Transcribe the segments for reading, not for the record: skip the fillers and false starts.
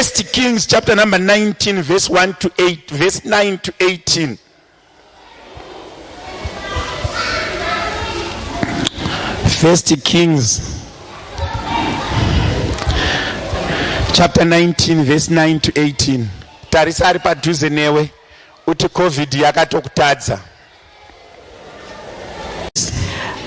First Kings chapter number 19 verse 1 to 8, verse 9 to 18. First Kings chapter 19 verse 9 to 18. Tarisa ari padhuze newe uti covid yakatokutadza.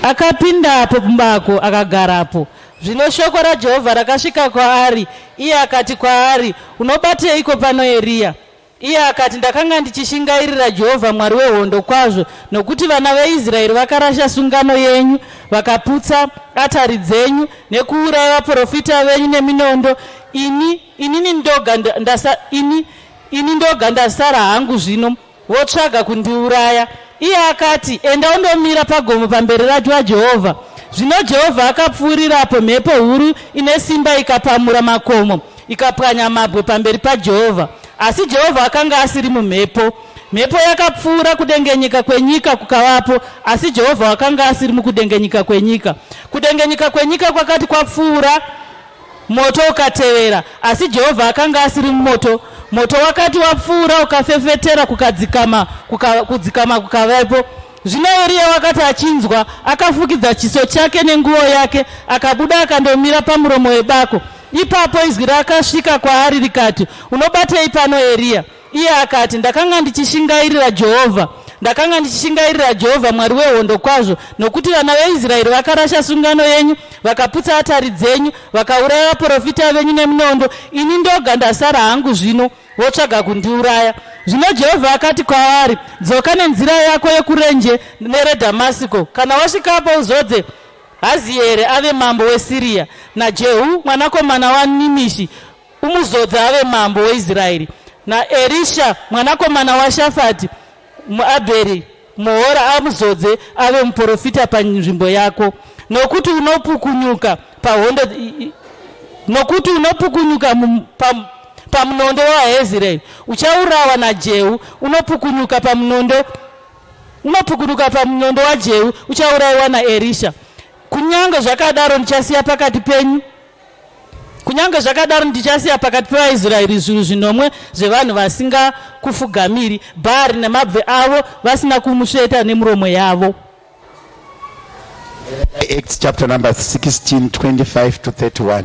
Akapindapo mubako akagarapo. Zvino shoko raJehovha rakasvika kwaari, iye akati kwaari, Unobateiko pano, Eriya? Iye akati, Ndakanga ndichishingairira Jehovha Mwari wehondo kwazvo, nokuti vana veIsraeri vakarasha sungano yenyu, vakaputsa atari dzenyu, nekuuraya vaprofita venyu neminondo, ini, inini ndoga ndasa, ini, ini ndoga ndasara hangu zvino, votsvaga kundiuraya. Iye akati, Enda undomira pagomo pamberi raJehovha. Zvino Jehovha akapfuurirapo, mhepo huru ine simba ikapamura makomo, ikapwanya mabwe pamberi paJehovha. Asi Jehovha akanga asiri mumhepo. Mhepo yakapfuura, kudengenyeka kwenyika kukavapo, asi Jehovha wakanga asiri mukudengenyeka kwenyika. Kudengenyeka kwenyika kwakati kwapfuura, Moto ukatevera, asi Jehovha akanga asiri mumoto. Moto wakati wapfuura ukafefetera, kukadzikama, kuka, kudzikama kukavepo. Zvino Eriya wakati achinzwa, akafukidza chiso chake nenguo yake, akabuda akandomira pamuromo webako. Ipapo izwi rakasvika kwaari rikati, Unobatei pano, Eriya? Iye akati, Ndakanga ndichishingairira Jehovha, ndakanga ndichishingairira Jehovha Mwari wehondo kwazvo, nokuti vana veIsraeri vakarasha sungano yenyu, vakaputsa atari dzenyu, vakauraya vaprofita venyu neminondo, ini ndoga ndasara hangu zvino, votsvaga kundiuraya. Zvino Jehovha akati kwaari, Dzoka nenzira yako yekurenje nereDhamasiko, kana wasvikapo uzodze Hazieri ave mambo weSiriya, naJehu mwanakomana waNimishi umuzodze ave mambo weIsraeri, naErisha mwanakomana waShafati muAbheri Mohora amuzodze ave muprofita panzvimbo yako, nokuti unopukunyuka pahondo, nokuti unopukunyuka pamunondo waHezireri, uchaurawa naJehu, unopukunyuka pamunondo unopukunyuka pamunondo waJehu, uchaurayiwa naErisha. Kunyange zvakadaro ndichasiya pakati penyu Kunyange zvakadaro, ndichasiya pakati pevaIsraeri zviuru zvinomwe zvevanhu vasingakufugamiri Bhaari nemabvi avo, vasina kumusveta nemiromo yavo. Acts chapter number 16, 25 to 31.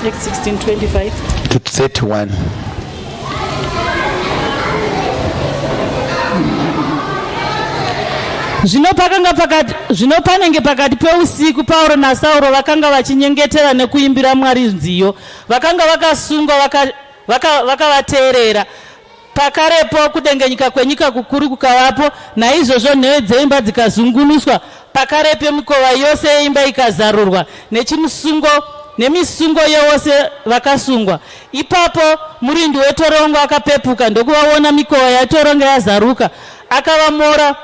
Acts 16:25 to 31. Zvino pakanga pakati zvino panenge pakati peusiku Pauro naSauro vakanga vachinyengetera nekuimbira Mwari nziyo. Vakanga vakasungwa vakavateerera. Vaka, vaka Pakarepo kudengenyika kwenyika kukuru kukavapo, naizvozvo nheyo dzeimba dzikazungunuswa, pakarepo mikova yose yeimba ikazarurwa, nechimusungo nemisungo yevose vakasungwa. Ipapo murindi wetorongo akapepuka ndokuvaona mikova yetorongo yazaruka, akavamora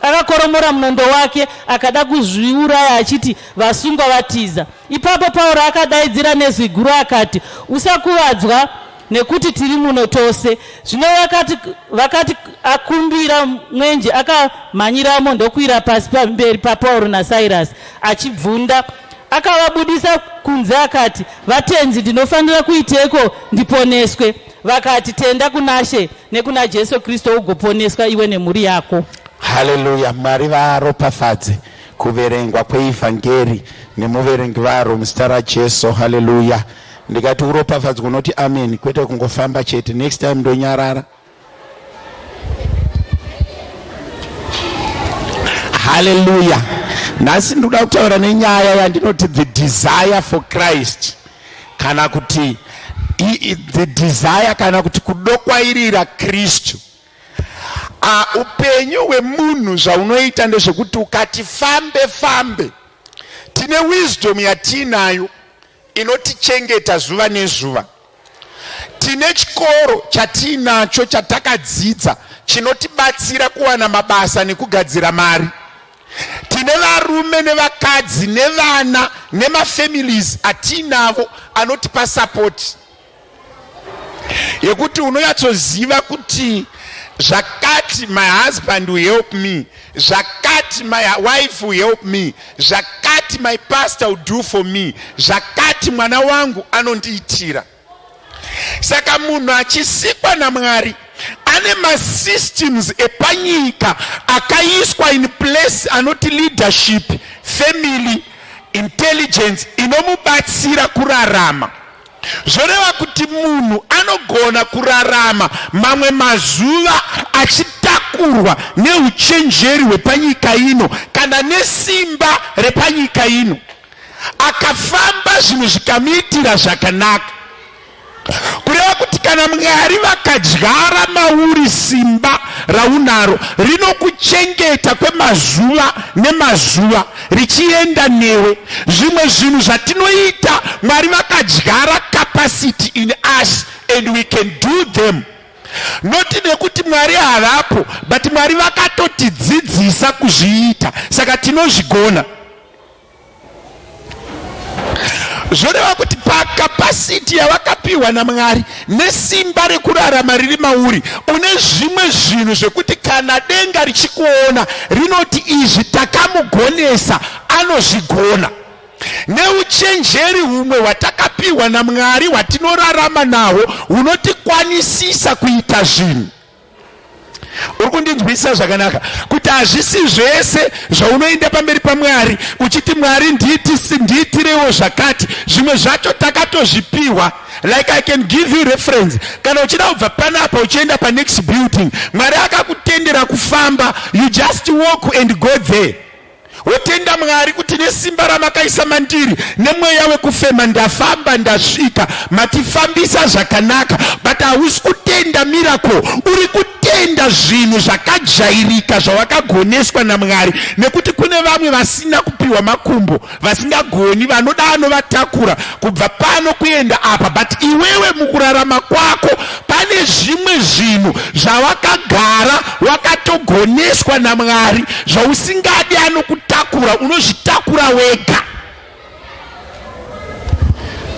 Akakoromora munondo wake akada kuzviuraya achiti, Vasungwa vatiza. Ipapo Pauro akadaidzira nezwi guru akati, Usakuvadzwa nekuti tiri muno tose. Zvino vakati, vakati akumbira mwenje akamhanyiramo ndokuwira pasi pamberi paPauro naSairasi achibvunda. Akavabudisa kunze akati, Vatenzi, ndinofanira kuiteiko ndiponeswe? Vakati, Tenda kunaShe nekuna Jesu Kristu ugoponeswa iwe nemhuri yako. Haleluya! Mwari varopafadze kuverengwa kweivhangeri nemuverengi varo muzita raJesu. Haleluya! Ndikati uropafadzwe unoti amen, kwete kungofamba chete. Next time ndonyarara. Haleluya! Nhasi ndinoda kutaura nenyaya yandinoti the desire for Christ kana kuti the desire kana kuti kudokwairira Kristu. Upenyu hwemunhu zvaunoita ndezvekuti ukati fambe fambe, tine wisdom yatiinayo inotichengeta zuva nezuva. Tine chikoro chatiinacho chatakadzidza chinotibatsira kuwana mabasa nekugadzira mari. Tine varume nevakadzi nevana nemafamilies atiinavo anotipa sapoti. Yekuti unonyatsoziva kuti zvakati my husband will help me, zvakati my wife will help me, zvakati my pastor will do for me, zvakati mwana wangu anondiitira. Saka munhu achisikwa naMwari ane masystems epanyika akaiswa in place anoti leadership, family, intelligence inomubatsira kurarama. Zvoreva kuti munhu anogona kurarama mamwe mazuva achitakurwa neuchenjeri hwepanyika ino kana nesimba repanyika ino. Akafamba zvinhu zvikamuitira zvakanaka. Kureva kuti kana Mwari vakadyara mauri simba raunaro rinokuchengeta kwemazuva nemazuva richienda newe. Zvimwe zvinhu zvatinoita Mwari vakadyara capacity in us and we can do them. Not nekuti Mwari havapo, but Mwari vakatotidzidzisa kuzviita, saka tinozvigona. Zvoreva kuti pakapasiti yawakapiwa naMwari nesimba rekurarama riri mauri, une zvimwe zvinhu zvekuti kana denga richikuona rinoti izvi takamugonesa, anozvigona. Neuchenjeri humwe hwatakapiwa naMwari hwatinorarama nahwo hunotikwanisisa kuita zvinhu. Uri kundinzwisisa zvakanaka kuti hazvisi zvese zvaunoenda pamberi paMwari uchiti Mwari ndiitirewo zvakati. Zvimwe zvacho takatozvipiwa. Like I can give you reference. Kana uchida kubva panapa uchienda panext building, Mwari akakutendera kufamba, you just walk and go there. Wotenda Mwari kuti nesimba ramakaisa mandiri nemweya wekufema ndafamba ndasvika, matifambisa zvakanaka. But hausi kutenda miracle, uri kutenda zvinhu zvakajairika zvawakagoneswa naMwari, nekuti kune vamwe vasina kupiwa makumbo, vasingagoni, vanoda anovatakura kubva pano kuenda apa. But iwewe mukurarama kwako pane zvimwe zvinhu zvawakagara wakatogoneswa naMwari zvausingadi anokutakura, unozvitakura wega.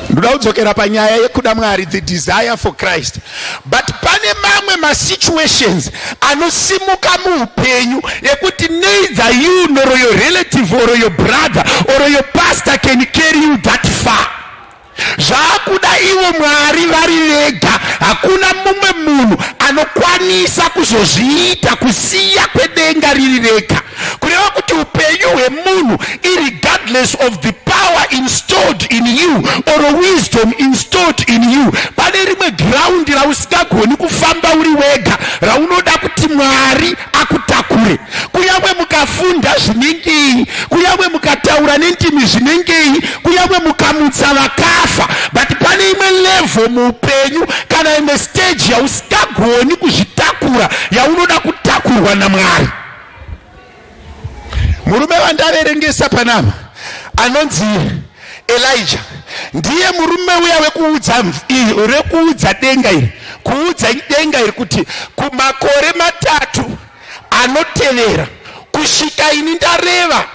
Ndoda kudzokera panyaya yekuda Mwari, the desire for Christ. But pane mamwe masituations anosimuka muupenyu ekuti neither you nor your relative or your brother or your pastor can carry you that far. Zvakuda ivo Mwari vari vega, hakuna mumwe munhu anokwanisa kuzozviita kusiya kwedenga riri rega. Kureva kuti upenyu hwemunhu, irregardless of the power installed in you or wisdom installed in you, pane rimwe ground rausingagoni kufamba uri wega, raunoda kuti Mwari akutakure. Kunyangwe mukafunda zvinengei, kunyangwe mukataura nendimi zvinengei, kunyangwe mukamutsa vakafa, but pane imwe level muupenyu kana imwe stage yausingagoni kuzvitakura, yaunoda kutakurwa naMwari. Murume wandaverengesa panapa anonzi Elijah ndiye murume uya wekuudza rekuudza denga iri, kuudza denga iri kuti kumakore 3 anotevera kusvika ini ndareva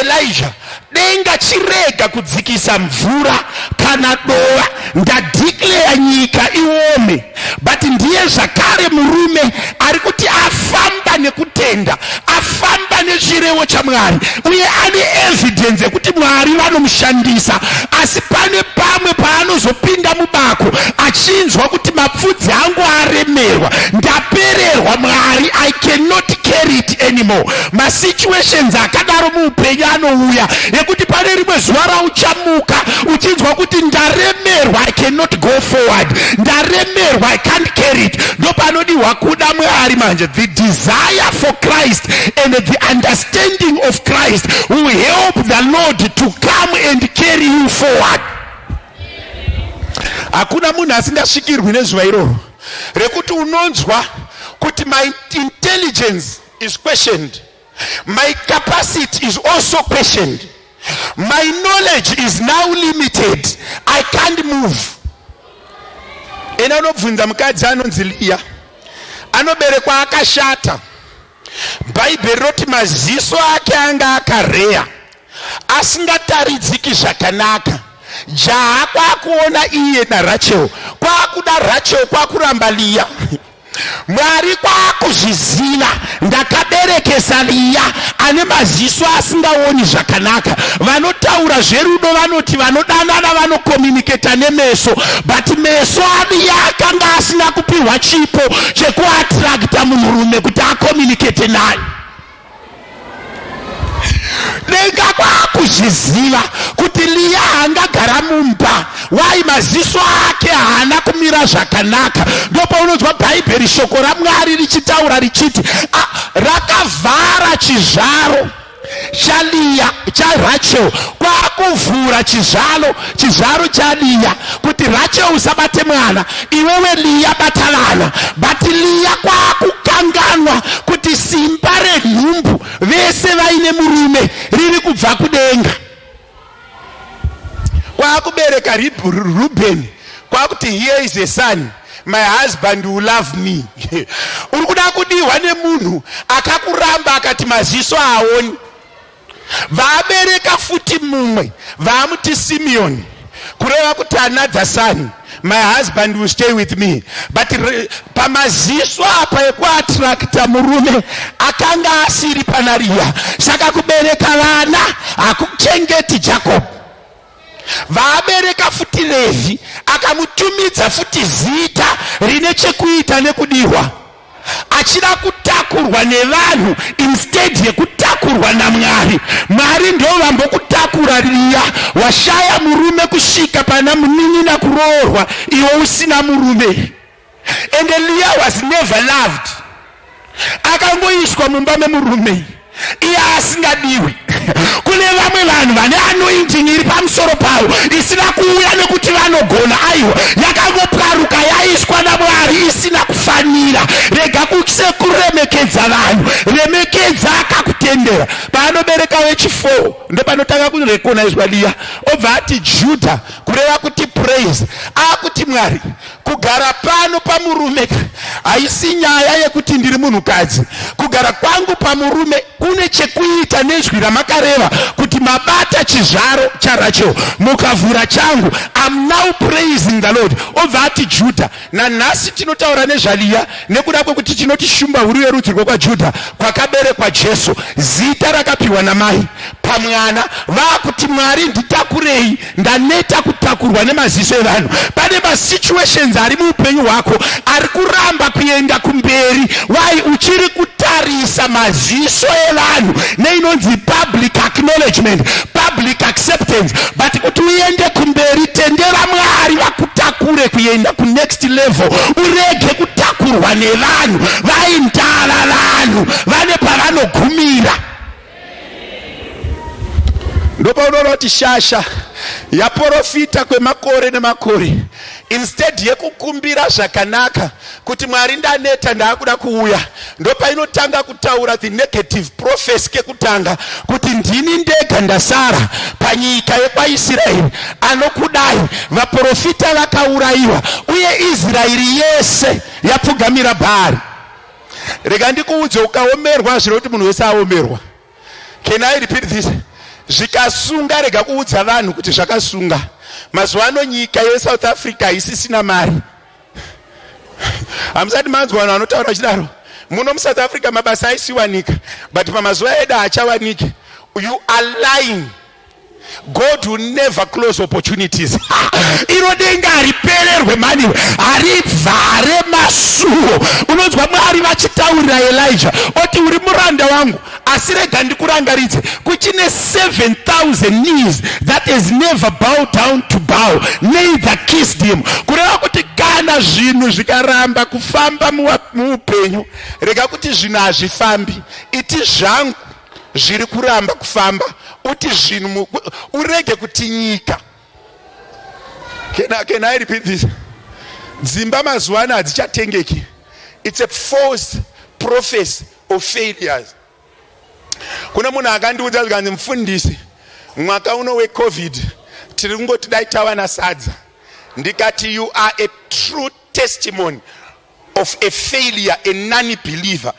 Elijah, denga chirega kudzikisa mvura kana dova, ndadeclare nyika iome. But ndiye zvakare murume ari kuti afamba nekutenda, afamba nechirevo chaMwari, uye ane evidence yekuti Mwari vanomushandisa. Asi pane pamwe paanozopinda mubako achinzwa kuti mapfudzi angu aremerwa, ndapererwa Mwari, I cannot carry it anymore. Masituations akadaro muupenyu anouya yekuti pane rimwe zuva rauchamuka uchinzwa kuti ndaremerwa, I cannot go forward, ndaremerwa, I can't carry it. Ndopanodiwa kuda Mwari manje. The desire for Christ and the understanding of Christ will help the Lord to come and carry you forward. Hakuna munhu asingasvikirwi nezuva iroro rekuti unonzwa kuti my intelligence is questioned, my capacity is also questioned, my knowledge is now limited, I can't move. Ena unobvunza mukadzi anonzi Leah, anoberekwa akashata. Bhaibheri roti maziso ake anga akareya, asingataridziki zvakanaka. Jaha kwakuona iye naRachel kwaku Kwakuda Rachel, kwakuramba Liya. Mwari kwakuzviziva, ndakaberekesa Liya ane maziso asingaoni zvakanaka. Vanotaura zverudo vanoti vanodanana vanokomuniketa nemeso, but meso aLiya akanga asina kupiwa chipo chekuatrakta munhurume kuti akomunikete naye. Denga kwakuzviziva kuti Liya haangagara mumba. Wai? Maziso ake haana kumira zvakanaka. Ndopaunonzwa Bhaibheri, shoko raMwari richitaura richiti rakavhara chizvaro chaLiya, chaRachel, kwakuvhura chizvaro chaLiya kuti Rachel usabate mwana, iwewe Liya bata vana. But Liya kwakukanganwa kuti simba renhumbu, vese vaine murume, riri kubva kudenga. Kwakubereka Rubheni, kwakuti, "Here is a son, my husband will love me." Uri kuda kudiwa nemunhu akakuramba, akati maziso aoni. Vaabereka futi mumwe, vaamuti Simeoni, kureva kuti another son, my husband will stay with me. But pamaziso apa ekuatrakta murume akanga asiri panaRiya. Saka kubereka vana hakuchengeti Jacob. Vaabereka futi Levhi, akamutumidza futi zita rine chekuita nekudiwa, achida kutakurwa nevanhu instead yekutakurwa naMwari. Mwari ndo vambokutakura. Riya washaya murume kusvika pana munin'ina kuroorwa, iwe usina murume. And Leah was never loved. Akangoiswa mumba memurume iye asingadiwi. Kune vamwe vanhu vane anointing iri pamusoro pavo isina kuuya nekuti vanogona. Aiwa, yakangopwaruka, yaiswa naMwari isina kufanira. Rega kuremekedza vanhu, remekedza akakutendera. Paanobereka wechi4, ndopanotanga kurekonaizwa Liya. Obva ati Judha, kureva kuti praise. Akuti, "Mwari, kugara pano pamurume haisi nyaya yekuti ndiri munhukadzi. Kugara kwangu pamurume kune chekuita nezwi ramakareva kuti mabata chizvaro chaRachel, mukavhura changu. Am now praising the Lord." Obva ati Judha. Nanhasi tinotaura nezvaLiya nekuda kwekuti tinoti shumba huru yerudzi rwekwaJudha, kwakaberekwa Jesu. Zita rakapiwa namai pamwana. Vaakuti, "Mwari, nditakurei, ndaneta kutakurwa nemaziso evanhu." Pane masituations ari muupenyu hwako ari kuramba kuenda kumberi. Wai? Uchiri kutarisa maziso evanhu neinonzi public acknowledgement, public acceptance. But kuti uende kumberi, tendera Mwari vakutakure kuenda kunext level. Urege kutakurwa nevanhu. Vaindava vanhu vane pavanogumira. Ndopaunoona kuti shasha yaprofita kwemakore nemakore, instead yekukumbira zvakanaka kuti, "Mwari, ndaneta, ndaakuda kuuya," ndopainotanga kutaura the negative prophecy kekutanga kuti, "Ndini ndega ndasara panyika yekwaIsraeri anokudai. Vaprofita vakaurayiwa, uye Israeri yese yapfugamira Bhaari." Rega ndikuudze, ukaomerwa, zviro kuti munhu wese aomerwa. Can I repeat this? Zvikasunga, rega kuudza vanhu kuti zvakasunga. Mazuva ano nyika yeSouth Africa haisisina mari. Hamusati manzwa vanhu vanotaura vachidaro? Muno muSouth Africa mabasa aisiwanika, but pamazuva edu haachawaniki. You are lying. God will never close opportunities. Iro denga haripererwe mani, harivhare masuo. Unonzwa Mwari vachitaurira Elijah, oti, "Uri muranda wangu, asi rega ndikurangaridze kuchine 7000 knees that has never bowed down to Baal, neither kissed him." Kureva kuti kana zvinhu zvikaramba kufamba muupenyu, rega kuti zvinhu hazvifambi. Iti, "Zvangu zviri kuramba kufamba." Uti zvinhu, urege kuti nyika. Can I repeat this? Dzimba mazuva ano hadzichatengeki. It's a false prophecy of failures. Kune munhu akandiudza zvikanzi, "Mufundisi, mwaka uno weCovid tiri kungoti dai tawana sadza." Ndikati, "You are a true testimony of a failure, a non believer."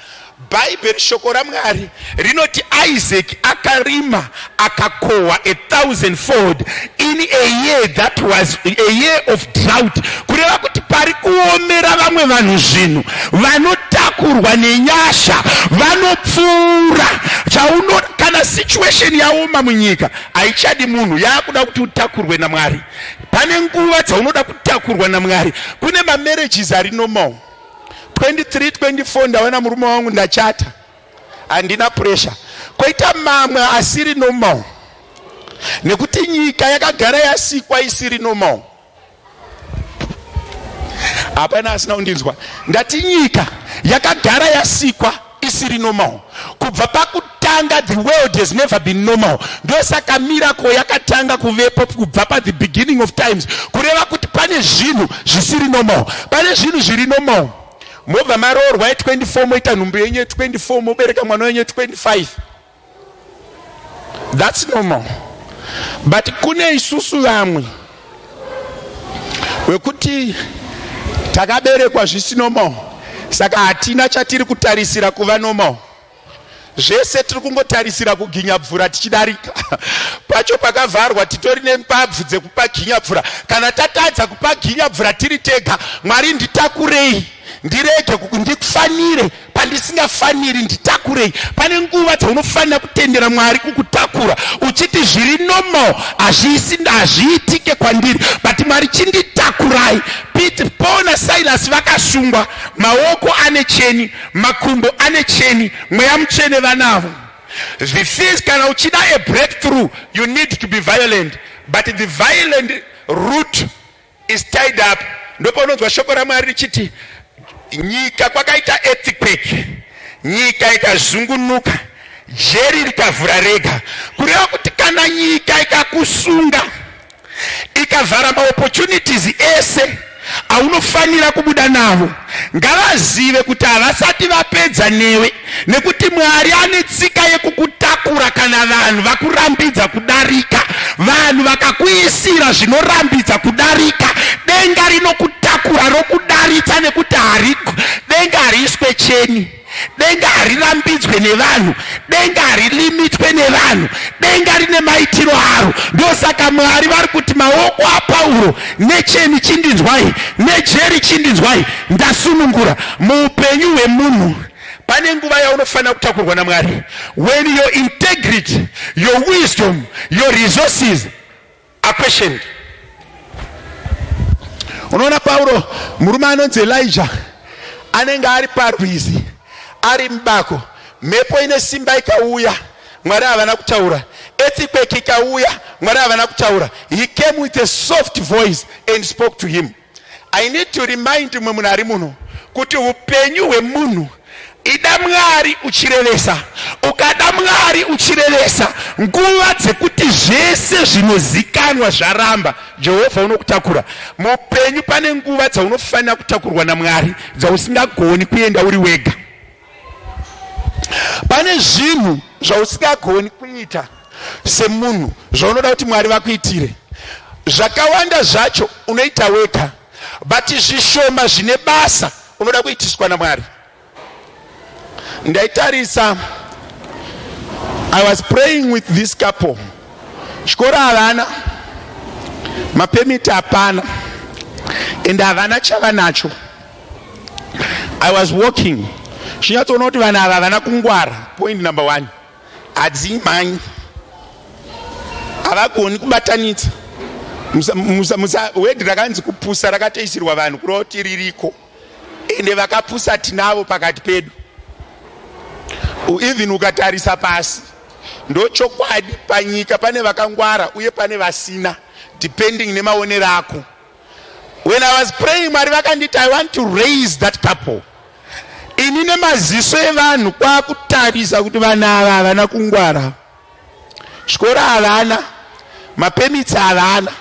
Bhaibheri, shoko raMwari rinoti Isaac akarima akakohwa a thousand fold in a year that was a year of drought. Kureva kuti pari kuomera vamwe vanhu zvinhu, vanotakurwa nenyasha vanopfuura chauno. Kana situation yaoma munyika, haichadi munhu, yaakuda kuti utakurwe naMwari. Pane nguva dzaunoda kutakurwa naMwari. Kune mamarriages ari normal. 23, 24, ndawana murume wangu, ndachata, handina pressure. Koita mamwe asiri normal, nekuti nyika yakagara yasikwa isiri normal. Hapana asina kundinzwa. Ndati nyika yakagara yasikwa isiri normal. Kubva pakutanga, the world has never been normal. Ndosaka miracle yakatanga kuvepo kubva pathe beginning of times. Kureva kuti pane zvinhu zvisiri normal. Pane zvinhu zviri normal: mobva maroorwa e24, moita nhumbu yenyu ye24, mobereka mwana wenyu ye25. That's normal. But kune isusu vamwe wekuti takaberekwa zvisi normal, saka hatina chatiri kutarisira kuva normal. Zvese tiri kungotarisira kuginyabvura tichidarika. Pacho pakavharwa, titori nembabvu dzekupaginyabvura. Kana tatadza kupaginyabvura tiri tega, Mwari, nditakurei, ndirege ndikufanire pandisingafaniri, nditakurei. Pane nguva dzaunofanira kutendera Mwari kukutakura, uchiti zviri normal hazviitike kwandiri, but Mwari, chinditakurai. Peter, Paul naSilas vakasungwa, maoko ane cheni, makumbo ane cheni, Mweya Mutsvene vanavo. The fees, kana uchida a breakthrough, you need to be violent, but the violent route is tied up. Ndopaunonzwa shoko raMwari richiti nyika kwakaita earthquake, nyika ikazungunuka, jeri rikavhura rega. Kureva kuti kana nyika ikakusunga, ikavhara maopportunities ese aunofanira kubuda navo, ngavazive kuti havasati vapedza newe, nekuti Mwari ane tsika yekukutakura. Kana vanhu vakurambidza kudarika, vanhu vakakuisira zvinorambidza kudarika, denga rinokutakura rokudaritsa, nekuti hari denga hariiswe cheni, denga harirambidzwe nevanhu, denga harilimitwe nevanhu, denga rine maitiro aro. Ndosaka Mwari vari kuti maoko aPauro necheni, chindinzwai, nejeri, chindinzwai, ndasunungura. Muupenyu hwemunhu pane nguva yaunofanira kutakurwa naMwari, when your integrity, your wisdom, your resources are questioned. Unoona Pauro, murume anonzi Elijah anenge ari parwizi, ari mubako, mhepo ine simba ikauya, Mwari havana kutaura. Earthquake ikauya, Mwari havana kutaura. He came with a soft voice and spoke to him. I need to remind mumwe munhu ari muno kuti upenyu hwemunhu, ida Mwari uchirevesa. Ukada Mwari uchirevesa, nguva dzekuti zvese zvinozikanwa zvaramba, Jehovha unokutakura. Muupenyu pane nguva dzaunofanira kutakurwa naMwari, dzausingagoni kuenda uri wega. Pane zvinhu zvausingagoni kuita semunhu, zvaunoda kuti Mwari vakuitire. Zvakawanda zvacho unoita wega, but zvishoma zvine basa unoda kuitiswa naMwari. Ndaitarisa, I was praying with this couple. Chikoro havana, mapermit hapana, and havana chavanacho. I was walking, chinyatsoona kuti vanhu ava havana kungwara. Point number one, hadzimhanyi, havagoni kubatanidza. Word rakanzi kupusa rakatoisirwa vanhu, kureva kuti ririko, ende vakapusa tinavo pakati pedu. Even ukatarisa pasi, ndochokwadi, panyika pane vakangwara uye pane vasina, depending nemaonero ako. When I was praying, Mwari vakanditi, "I want to raise that couple." Ini nemaziso evanhu kwakutarisa kuti vanhu ava havana kungwara, chikoro havana, mapermits havana,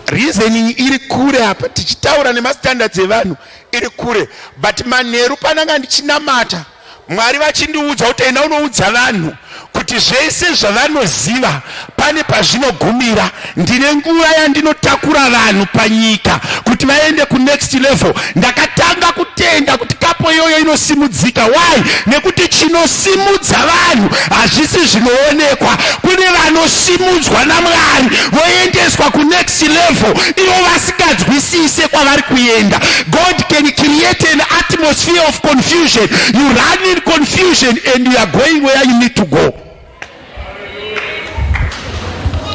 reasoning iri kure. Apa tichitaura nemastandards evanhu, iri kure. But manheru pananga ndichinamata, Mwari vachindiudza kuti enda unoudza vanhu kuti zvese zvavanoziva. Pane pazvinogumira. Ndine nguva yandinotakura vanhu panyika kuti vaende kunext level. Ndakatanga kutenda kuti kapo iyoyo inosimudzika. Why? Nekuti chinosimudza vanhu hazvisi zvinoonekwa. Kune vanosimudzwa naMwari voendeswa kunext level ivo vasinganzwisise kwavari kuenda. God can create an atmosphere of confusion. You run in confusion and you are going where you need to go.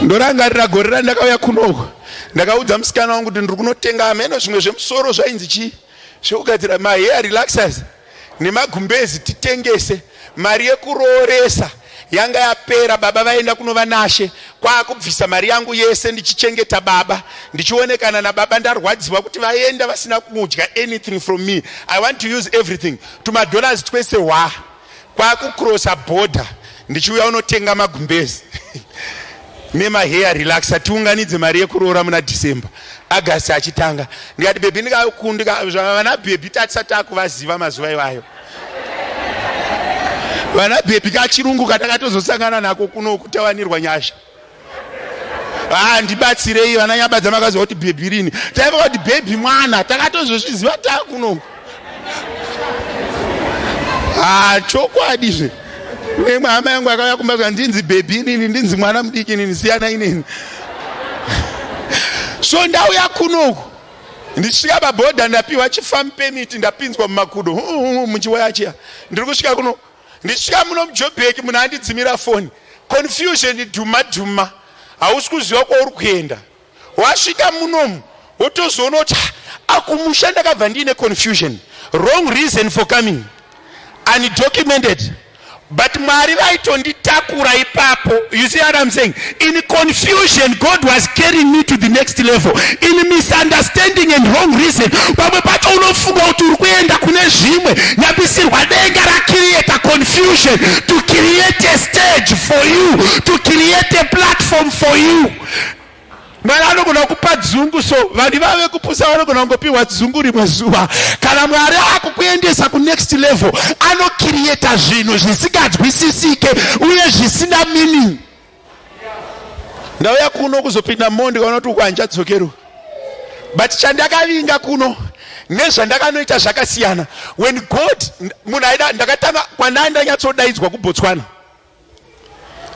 Ndorangarira gore randakauya kunoko, ndakaudza musikana wangu kuti ndiri kunotenga ameno zvimwe zvemusoro zvainzi chii zvekugadzira mahair relaxers nemagumbezi titengese. Mari yekurooresa yanga yapera, baba vaenda kunova nashe, kwaakubvisa mari yangu yese ndichichengeta baba, ndichionekana nababa ndarwadziwa kuti vaenda vasina kudya anything from me. I want to use everything, tumadollars twese hwa kwakucrossa border ndichiuya unotenga magumbezi nemahair relaxer tiunganidze mari yekuroora muna December, August achitanga. Ndikati, "Baby," ndikakundika vana baby tatisati takuvaziva mazuva iwayo. Vana baby kachirungu katakatozosangana nako kuno kutawanirwa nyasha. Ah, ndibatsirei vana Nyabadza, makaziva kuti baby rini? Taiva kuti baby mwana, takatozozviziva takuno. Ah, chokwadi zve nemwe hama yangu akauya kumba, ndinzi baby inini, ndinzi mwana mudiki inini, siyana inini. So ndauya kunoku, ndichisvika pabhodha ndapiwa chifarm permit, ndapinzwa mumakudo muchiwaya chiya. Ndiri kusvika kuno, ndichisvika muno muJobheki, munhu andidzimira foni. Confusion, dhuma dhuma, hausi kuziva kwauri kuenda. Wasvika munomu wotozoona kuti akumusha ndakabva ndiine confusion, wrong reason for coming, undocumented, but Mwari vaitonditakura ipapo. You see what I'm saying? In confusion, God was carrying me to the next level. In misunderstanding and wrong reason, pamwe pacho unofunga kuti uri kuenda kune zvimwe, nyambisirwa denga racreata confusion to create a stage for you, to create a platform for you. Mwari anogona kupa dzungu, so vanhu vave kupusa vanogona kungopiwa dzungu rimwe zuva. Kana Mwari akukuendesa kunext level, anocreata zvinhu zvisinganzwisisike uye zvisina meaning. Ndauya kuno kuzopinda mo, ndikaona kuti uku handichadzokerwa, but chandakavinga kuno nezvandakanoita zvakasiyana. When God, munhu aida, ndakatanga kwandai ndanyatsodaidzwa kuBotswana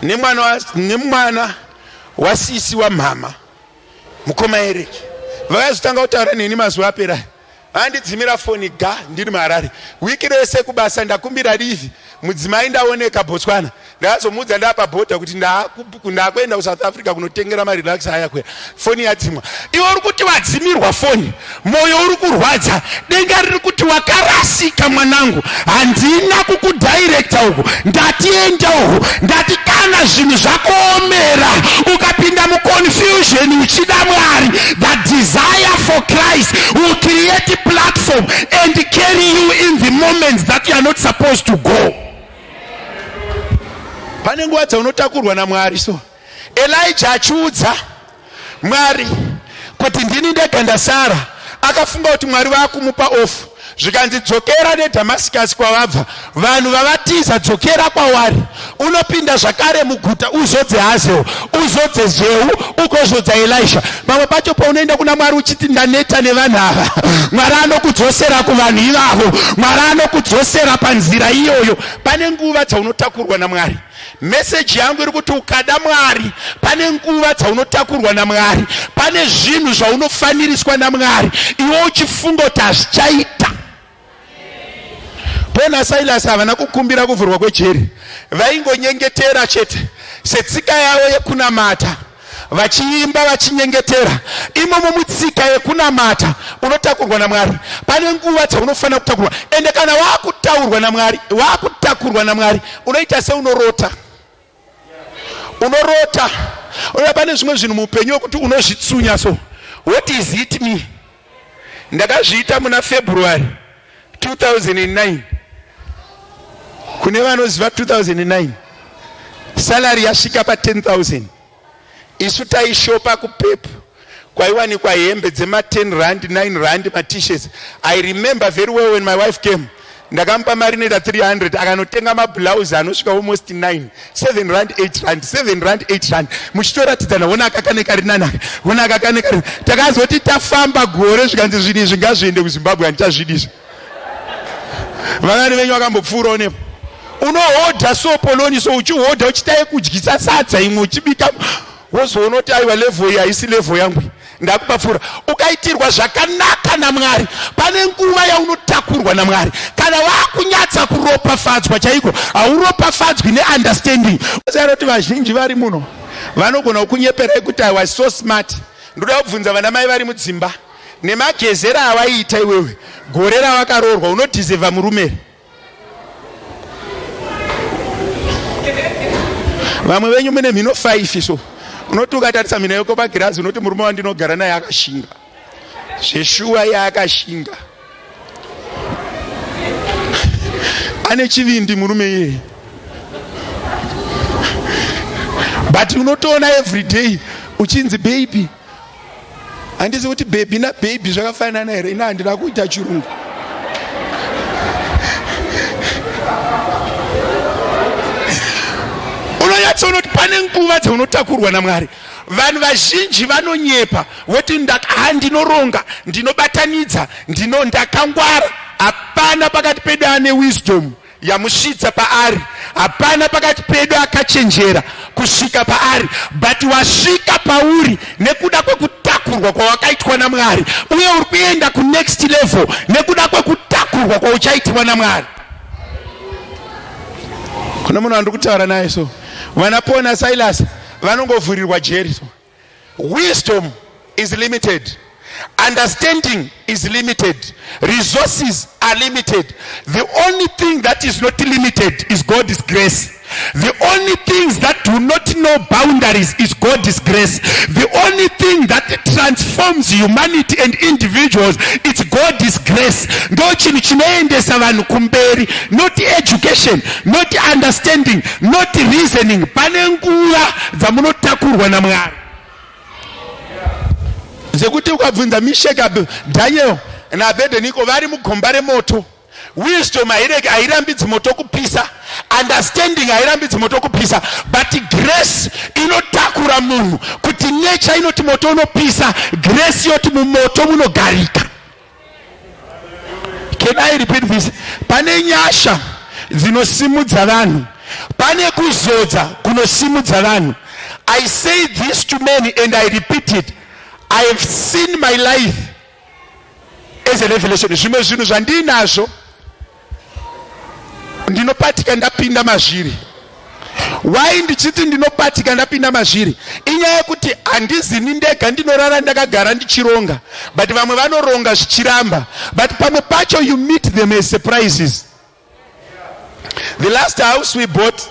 nemwana wasisi wamhama, mukoma Ereki. Vakazotanga kutaura neni mazuva apera, vandidzimira foni ga ndiri muHarare wiki rese kubasa, ndakumbira leave. Mudzimai ndaoneka Botswana, ndakazomuudza ndapa bhodha kuti ndakuenda kuSouth Africa kunotengera marelax aya kuya. Foni yadzimwa. Iwe uri kuti wadzimirwa foni, mwoyo uri kurwadza. Denga riri kuti, "Wakarasika mwanangu, handina kukudirecta uku, ndatienda uku." Ndati kana zvinhu zvakuomera, ukapinda muconfusion uchida Mwari, the desire for Christ will create a platform and carry you in the moments that you are not supposed to go. Pane nguva dzaunotakurwa naMwari. So Elijah achiudza Mwari kuti, "Ndini ndega ndasara," akafunga kuti Mwari vaakumupa off. Zvikanzi, "Dzokera neDhamasicus kwavabva vanhu vavatiza, dzokera kwavari, unopinda zvakare muguta, uzodze Hazel, uzodze Jehu, ukozodza Elisha." Pamwe pacho paunoenda kuna Mwari uchiti, "Ndaneta nevanhu ava," Mwari anokudzosera kuvanhu ivavo, Mwari anokudzosera panzira iyoyo. Pane nguva dzaunotakurwa naMwari. Meseji yangu iri kuti ukada Mwari, pane nguva dzaunotakurwa naMwari. Pane zvinhu zvaunofaniriswa naMwari iwe uchifunga kuti hazvichaita. Paul naSilas havana kukumbira kuvhurwa kwejeri, vaingonyengetera chete setsika yavo yekunamata, vachiimba, vachinyengetera imomo. Mutsika yekunamata unotakurwa naMwari. Pane nguva dzaunofanira kutakurwa, ende kana waakutaurwa naMwari, waakutakurwa naMwari, unoita seunorota, unorota. Unoa pane zvimwe zvinhu muupenyu wekuti unozvitsunya. So what is it me? Ndakazviita muna February 2009. Kune vanoziva 2009, salary yasvika pa10 000. Isu taishopa kuPep kwaiwanikwa hembe dzema10 rand, 9 rand, maT-shirts. I remember very well when my wife came. Ndakamupa mari inoita 300, akanotenga mablouse anosvika almost 9, 7 rand, 8 rand, 7 rand, 8 rand, muchitoratidzana, hona aka kane kari nanaka, hona aka kane kari. Takazoti tafamba gore, zvikanzi zvinhu izvi ngazviende kuZimbabwe, handichazvidi izvi. Vangani venyu vakambopfuurawo nepo? Unohodha so poloni so, uchihodha uchiita yekudyisa sadza, imwe uchibika, wozoona kuti aiwa, level iyi haisi level yangu, ndakupa pfuura. Ukaitirwa zvakanaka naMwari, pane nguva yaunotakurwa naMwari. Kana wakunyatsa kuropafadzwa chaiko, hauropafadzwi neunderstanding. Kuti vazhinji vari muno vanogona kukunyeperai kuti I was so smart. Ndoda kubvunza vana mai vari mudzimba, nemagezera awaiita iwewe gore rawakaroorwa, unodeserva murume here? Vamwe venyu mune mhino 5 so, unoti ukatarisa mhino yako pagirazi, unoti murume wandinogara naye akashinga zveshuwa. Iye akashinga, ane chivindi murume iyeye, but unotoona everyday uchinzi baby. Handisi kuti baby nababy zvakafanana here? Ina handina kuita chirungu. Unonyatsoona kuti pane nguva dzaunotakurwa naMwari. Vanhu vazhinji vanonyepa, voti ha, ndinoronga, ndinobatanidza, ndino ndakangwara. Hapana pakati pedu ane wisdom yamusvitsa paari, hapana pakati pedu akachenjera kusvika paari, but wasvika pauri nekuda kwekutakurwa kwawakaitwa naMwari, uye uri kuenda kunext level nekuda kwekutakurwa kwauchaitwa naMwari. Kuna munhu wandiri kutaura naye so, vana Paul naSilas vanongovhurirwa jeri. So wisdom is limited, understanding is limited, resources are limited. The only thing that is not limited is God's grace. The only things that do not know boundaries is God's grace. The only thing that transforms humanity and individuals, it's God's grace. Ndo chinhu chinoendesa vanhu kumberi, not education, not understanding, not reasoning. Pane nguva dzamunotakurwa naMwari dzekuti ukabvunza Mishek, Daniel naAbedenico vari mugomba remoto, wisdom haireki, hairambidzi moto kupisa, understanding hairambidzi moto kupisa, but grace inotakura munhu kuti nature inoti moto unopisa, grace yoti mumoto munogarika. Can I repeat this? Pane nyasha dzinosimudza vanhu, pane kuzodza kunosimudza vanhu. I say this to many and I repeat it: I have seen my life as a revelation. Zvimwe zvinhu zvandinazvo ndinopatika ndapinda mazviri. Why ndichiti ndinopatika ndapinda mazviri? Inyaya yekuti handizini ndega ndinorara ndakagara ndichironga, but vamwe vanoronga zvichiramba, but pamwe pacho you meet them as surprises. The last house we bought,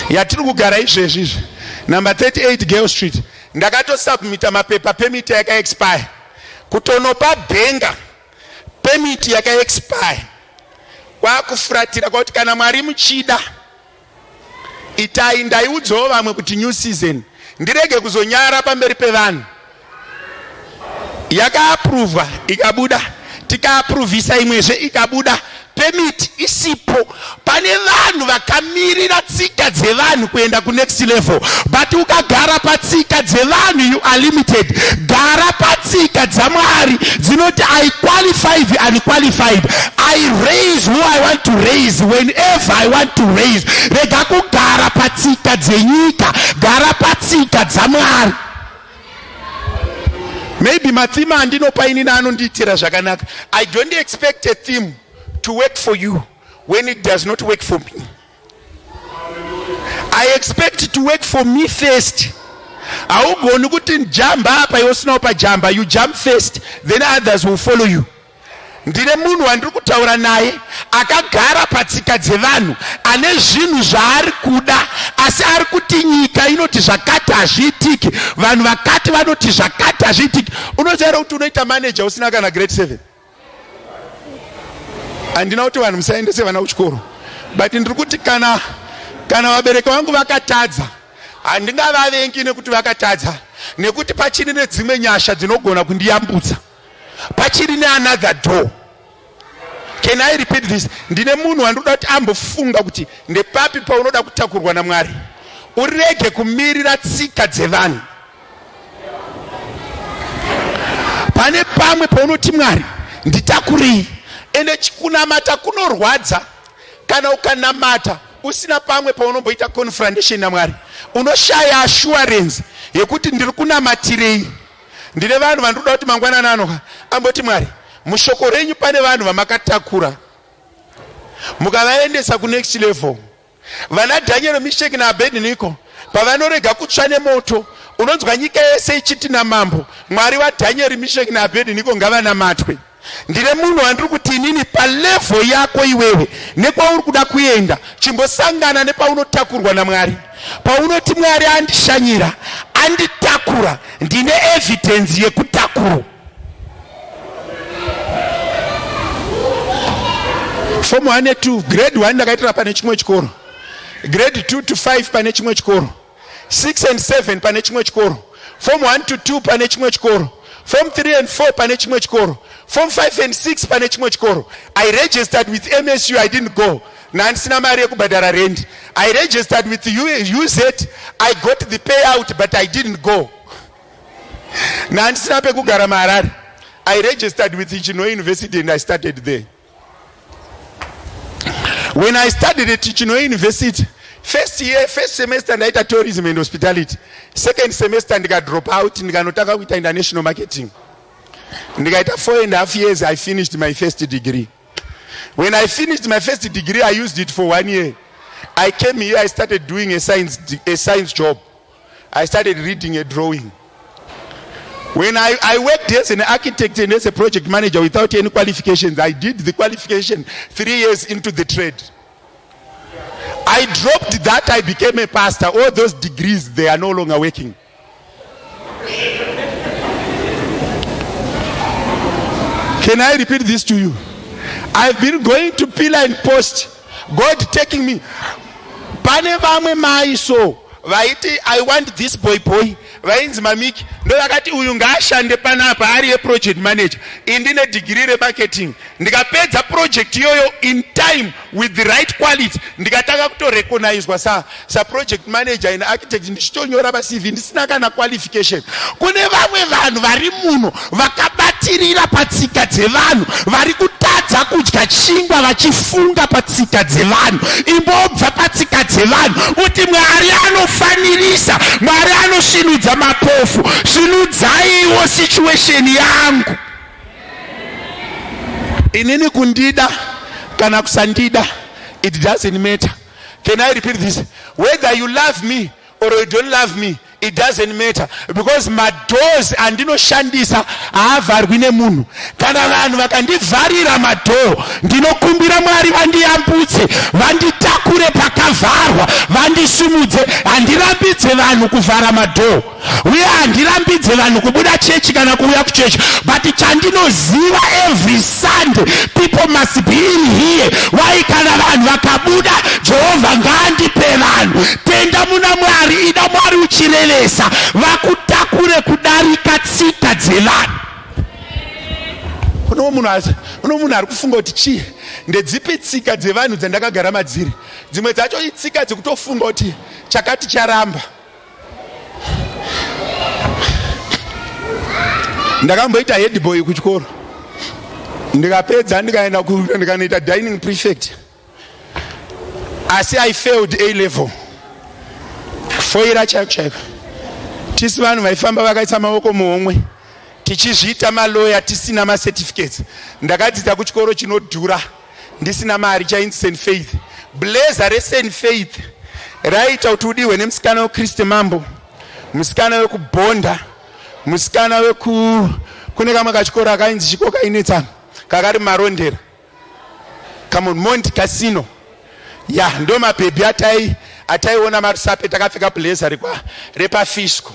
yatiri kugara izvezvi izvi, number 38 Gale Street, ndakatosubmita mapepa, permit yakaexpire, kutonopa bhenga permit yakaexpire, kwakufuratira kwakuti kana Mwari muchida, itai. Ndaiudzawo vamwe kuti new season, ndirege kuzonyara pamberi pevanhu. Yakaaprovwa, ikabuda, tikaaprovhisa imwezve, ikabuda, permit isipo. Pane vanhu vakamirira tsika dzevanhu kuenda kunext level, but ukagara patsika dzevanhu, you are limited. Gara patsika dzaMwari dzinoti I qualify the unqualified, I raise who I want to raise whenever I want to raise. Rega kugara patsika dzenyika, gara patsika dzaMwari. Maybe matheme andinopa inini anondiitira zvakanaka. I don't expect a theme to work for you when it does not work for me. I expect to work for me first. Haugoni kuti jamba apa iwe usinawo pajamba. You jump first, then others will follow you. Ndine munhu wandiri kutaura naye akagara patsika dzevanhu, ane zvinhu zvaari kuda, asi ari kuti nyika inoti zvakati hazviitiki, vanhu vakati vanoti zvakati hazviitiki. Unoziva here kuti unoita manager usina kana grade 7? Handina kuti vanhu musaendese vana kuchikoro, but ndiri kuti kana vabereki vangu vakatadza, handingavavengi nekuti vakatadza, nekuti pachiri nedzimwe nyasha dzinogona kundiyambutsa, pachiri neanother door. Can I repeat this? Ndine munhu wandinoda kuti ambofunga kuti ndepapi paunoda kutakurwa naMwari. Urege kumirira tsika dzevanhu. Pane pamwe paunoti Mwari nditakurei, ende kunamata kunorwadza. Kana ukanamata usina pamwe paunomboita confrontation naMwari, unoshaya assurance yekuti ndiri kunamatirei. Ndine vanhu vandinoda kuti mangwanani ano amboti Mwari, mushoko renyu pane vanhu vamakatakura mukavaendesa kunext level. Vana Daniel, Misheki naAbednego pavanorega kutsva nemoto, unonzwa nyika yese ichiti namambo, Mwari waDaniel, Misheki naAbednego ngavanamatwe. Ndine munhu wandiri kuti inini palevel yako iwewe nekwauri kuda kuenda, chimbosangana nepaunotakurwa naMwari. Paunoti Mwari andishanyira, anditakura, ndine evidence yekutakurwa. Form 1 ne 2, grade 1 ndakaitira pane chimwe chikoro, grade 2 to 5 pane chimwe chikoro, 6 and 7 pane chimwe chikoro, form 1 to 2 pane chimwe chikoro, form 3 and 4 pane chimwe chikoro, form 5 and 6 pane chimwe chikoro. I registered with MSU, I didn't go. Nandisina mari yekubhadhara rent. I registered with UZ, I got the payout but I didn't go. Nandisina pekugara muHarare. I registered with Chinhoyi University and I started there. When I studied at Chinhoyi University, first year, first semester ndaita tourism and hospitality. Second semester ndika drop out, ndikanotanga kuita international marketing. Ndikaita 4.5 years, I finished my first degree. When I finished my first degree, I used it for 1 year. I came here, I started doing a science job. I started reading a drawing. When I worked as an architect and as a project manager without any qualifications, I did the qualification 3 years into the trade. I dropped that, I became a pastor. All those degrees, they are no longer working. Can I repeat this to you? I've been going to pillar and post, God taking me. Pane vamwe mai so vaiti I want this boy boy, vainzi Mamiki, ndo vakati uyu ngaashande panapa ari yeproject manager. Indine degree remarketing, ndikapedza project iyoyo in time with the right quality, ndikatanga kutorecognizwa sa project manager and architect, ndichitonyora paCV ndisina kana qualification. Kune vamwe vanhu vari muno vakabatirira patsika dzevanhu, vari kutadza kudya chingwa vachifunga patsika dzevanhu. Imbobva patsika dzevanhu kuti Mwari anofanirisa, Mwari anosvinudza mapofu, svinudzaiwo situation yangu. Inini kundida kana kusandida, it doesn't matter. Can I repeat this? Whether you love me or you don't love me, it doesn't matter, because madoors andinoshandisa haavharwi nemunhu. Kana vanhu vakandivharira madoor, ndinokumbira Mwari vandiyambutse, vanditakure pakavharwa, vandisumudze. Handirambidze vanhu kuvhara madoor, uye handirambidze vanhu kubuda chechi kana kuuya kuchechi, but chandinoziva, every Sunday people must be in here. Why? Kana vanhu vakabuda, Jehovha ngaandipe vanhu. Tenda muna Mwari, ida Mwari uchirevesa, vakutakure kudarika tsika dzevanhu. Kuno munhu ari kufunga kuti chii, ndedzipi tsika dzevanhu dzandakagara madziri? Dzimwe dzacho itsika dzekutofunga kuti chakati charamba. Ndakamboita headboy kuchikoro, ndikapedza ndikaenda ndikanoita dining prefect, asi I failed A level, kufoira chaiko chaiko. Tisi vanhu vaifamba vakaisa maoko muhomwe tichizviita maloya tisina macertificates. Ndakadzidza kuchikoro chinodhura ndisina mari, chainzi St Faith. Blazer reSt Faith raiita kuti udiwe nemusikana weKristi Mambo, musikana wekubhonda, musikana weku kune kamwe kachikoro akainzi chiko kainetsana kakari Marondera, come on, Mont Casino ya, ndo mabhebhi ataiona marusape takapfeka blazer repaFisco.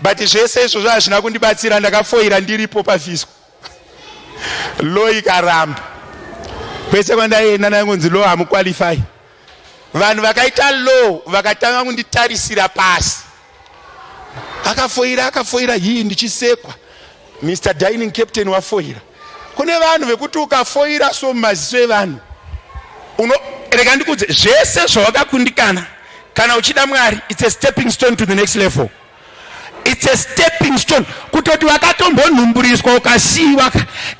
But zvese izvozvo hazvina kundibatsira, ndakafoira ndiripo paFisco. Law ikaramba. Kwese kwandaienda ndaingonzi law hamuqualify. Vanhu vakaita law vakatanga kunditarisira pasi, akafoira, akafoira hii, ndichisekwa, Mr Dining Captain wafoira. Kune vanhu vekuti ukafoira so mumaziso evanhu uno, rega ndikudze, zvese zvawakakundikana kana uchida Mwari, it's a stepping stone to the next level. It's a stepping stone. Kutoti wakatombonhumburiswa ukasiyiwa,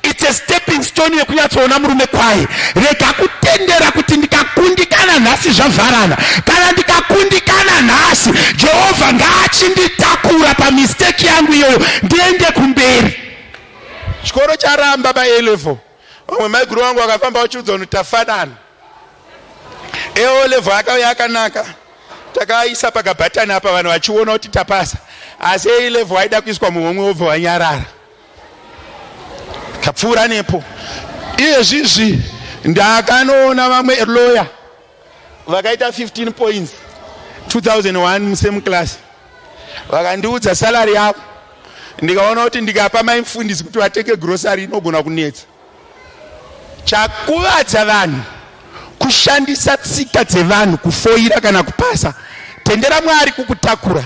it's a stepping stone yekunyatsoona murume kwaye. Rega kutendera kuti ndikakundikana nhasi zvavharana. Kana ndikakundikana nhasi, Jehovha ngaachinditakura pamistake yangu iyoyo ndiende kumberi. Chikoro charamba pa A level. Vamwe maiguru vangu vakafamba vachiudza kuti tafanana. A level akauya akanaka, takaisa pakabhatani apa vanhu vachiona kuti tapasa, asi A level aida kuiswa muhomwe wobva wanyarara. Kapfuura nepo. Iyezvizvi ndakanoona vamwe lawyer vakaita 15 points 2001 musame class, vakandiudza salary yavo, ndikaona kuti ndikapa mai mufundisi kuti vatenge grocery inogona kunetsa. Chakuvadza vanhu kushandisa tsika dzevanhu kufoira kana kupasa. Tendera Mwari kukutakura,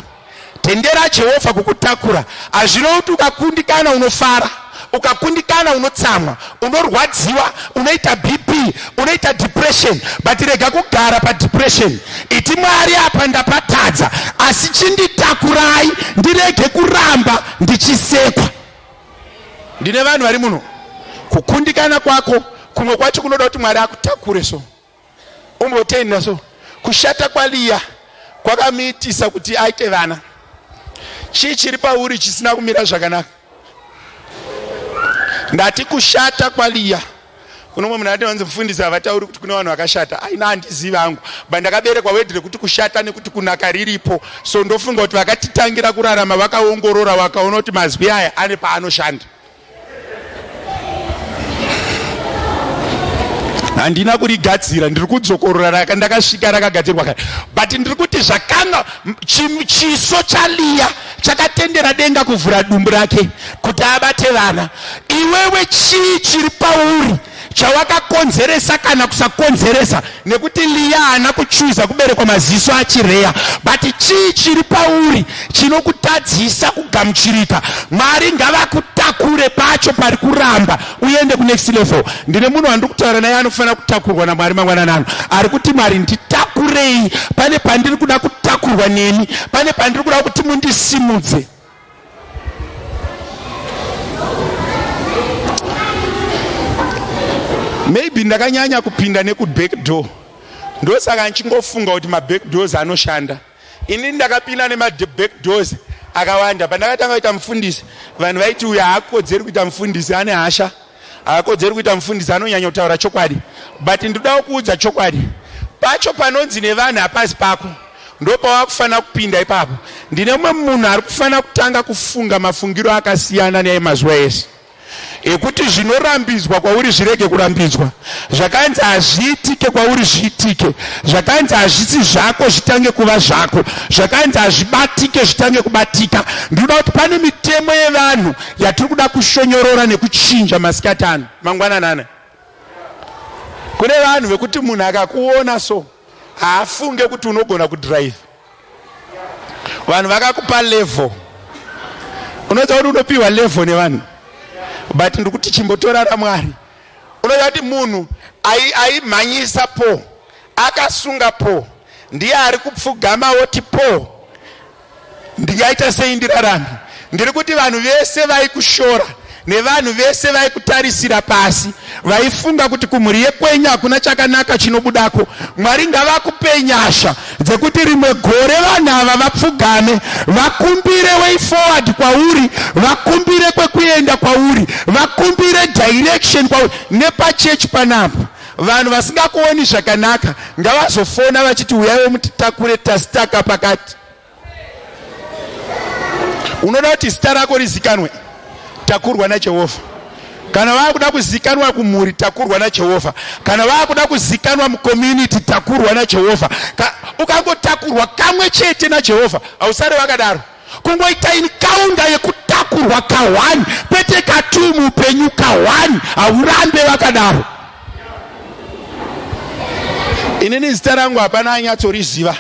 tendera Jehovha kukutakura. Hazvino kuti ukakundikana unofara, ukakundikana unotsamwa, unorwadziwa, unoita BP, unoita depression, but rega kugara padepression. Iti Mwari, apa ndapatadza, asi chinditakurai ndirege kuramba ndichisekwa. Ndine vanhu vari muno, kukundikana kwako kumwe kwacho kunoda kuti Mwari akutakure. So umbotenda so kushata kwaLiya kwakamuitisa kuti aite vana. Chii chiri pauri chisina kumira zvakanaka? Ndati kushata kwaLiya. Kuno mumwe munhu ati vanzi mufundisi havatauri kuti kune vanhu vakashata. Aina, handizivi hangu, but ndakaberekwa word rekuti kushata nekuti kunaka riripo, so ndofunga kuti vakatitangira kurarama vakaongorora vakaona kuti mazwi aya ane paanoshanda. Handina kurigadzira, ndiri kudzokorora, ndakasvika rakagadzirwa kare, but ndiri kuti zvakanga chiso chaLiya chakatendera denga kuvhura dumbu rake kuti abate vana. Iwewe chii chiri pauri chawakakonzeresa kana kusakonzeresa? Nekuti Liya haana kuchuza kuberekwa maziso achireya, but chii chiri pauri chinokutadzisa kugamuchirika? Mwari ngavakutakure pacho pari kuramba uende kunext level. Ndine munhu wandiri kutaura naye anofanira kutakurwa naMwari mangwanani ano, ari kuti Mwari nditakurei, pane pandiri kuda kutakurwa nemi, pane pandiri kuda kuti mundisimudze. Maybe ndakanyanya kupinda nekuback door, ndosaka ndichingofunga kuti maback doors anoshanda. Ini ndakapinda nemaback doors akawanda. Pandakatanga kuita mufundisi, vanhu vaiti uyu haakodzeri kuita mufundisi, ane hasha, haakodzeri kuita mufundisi, anonyanya kutaura chokwadi. But ndoda kuudza chokwadi pacho panonzi nevanhu hapasi pako, ndopawakufanira kupinda ipapo. Ndine mumwe munhu ari kufanira kutanga kufunga mafungiro akasiyana neemazuva ese, ekuti zvinorambidzwa kwauri zvirege kurambidzwa, zvakanzi hazviitike kwauri zviitike, zvakanzi hazvisi zvako zvitange kuva zvako, zvakanzi hazvibatike zvitange kubatika. Ndinoda kuti pane mitemo yevanhu yatiri kuda kushonyorora nekuchinja masikati ano, mangwananana. Kune vanhu vekuti munhu akakuona so haafunge kuti unogona kudhiraivha. Vanhu vakakupa level, unoziva kuti unopiwa level nevanhu, but ndikuti chimbotora raMwari. Unoziva kuti munhu aimhanyisa po akasunga po ndiye ari kupfugama woti po ndingaita sei ndirarame? Ndiri kuti vanhu vese vaikushora nevanhu vese vaikutarisira pasi, vaifunga kuti kumhuri yekwenyu hakuna chakanaka chinobudako, Mwari ngavakupe nyasha dzekuti rimwe gore vanhu ava vapfugame vakumbire way forward kwauri, vakumbire kwekuenda kwauri, vakumbire direction kwauri. Nepachechi panapa vanhu vasingakuoni zvakanaka ngavazofona vachiti uyaiwo mutitakure, tasitaka pakati. Unoda kuti zita rako rizikanwe, takurwa naJehovha. Kana vakuda kuzikanwa kumhuri, takurwa naJehovha. Kana vakuda kuzikanwa mucommunity, takurwa naJehovha. Ukangotakurwa kamwe chete naJehovha, hausari wakadaro. Kungoita encounter yekutakurwa ka1, kwete ka2 muupenyu, ka1, haurambe wakadaro. Inini zita rangu hapana anyatsoriziva,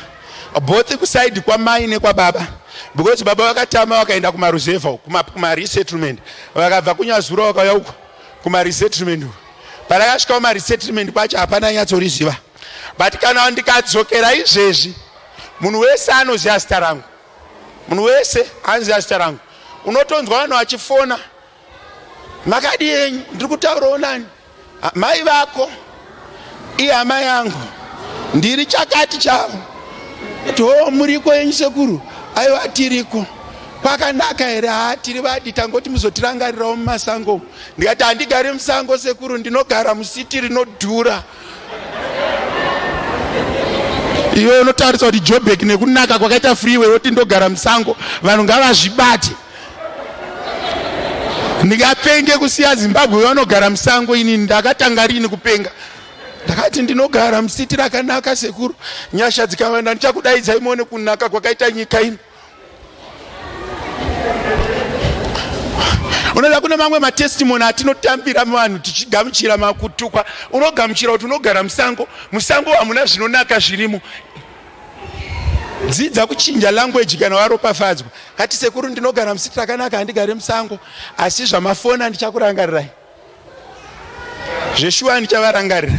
both kusaidi kwamai nekwababa, because baba vakatama vakaenda kumaruzevha, kumaresettlement, vakabva kuNyazura vakauya uko. Kumaresettlement pandakasvika kumaresettlement kwacho hapana nyatsoriziva, but kana ndikadzokera izvezvi, munhu wese anoziva zita rangu, munhu wese anoziva zita rangu. Unotonzwa vanhu vachifona, "Makadi yenyu, ndiri kutaurawo nani?" "Mai vako ihama yangu, ndiri chakati chavo." Kuti, "O, muriko yenyu sekuru?" "Aiwa, tiriko. Kwakanaka here?" "Ha, tiri vadi, tangoti muzotirangarirawo mumasango." Ndikati, "Handigari musango sekuru, ndinogara mucity rinodhura." Iwe unotarisa kuti Joburg nekunaka kwakaita freeway, woti ndogara musango. Vanhu ngavazvibate. Ndingapenge kusiya Zimbabwe vanogara musango? Inini ndakatanga rini kupenga? Ndakati ndinogara mucity rakanaka sekuru, nyasha dzikawanda ndichakudaidzai muone kunaka kwakaita nyika ino. Unoda kune mamwe matestimony atinotambira vanhu tichigamuchira makutukwa. Unogamuchira kuti unogara musango. Musango hamuna zvinonaka zvirimo. Dzidza kuchinja language kana waropafadzwa. Kati, "Sekuru, ndinogara mucity rakanaka, handigari musango, asi zvamafona ndichakurangarirai zveshuwa, ndichavarangarira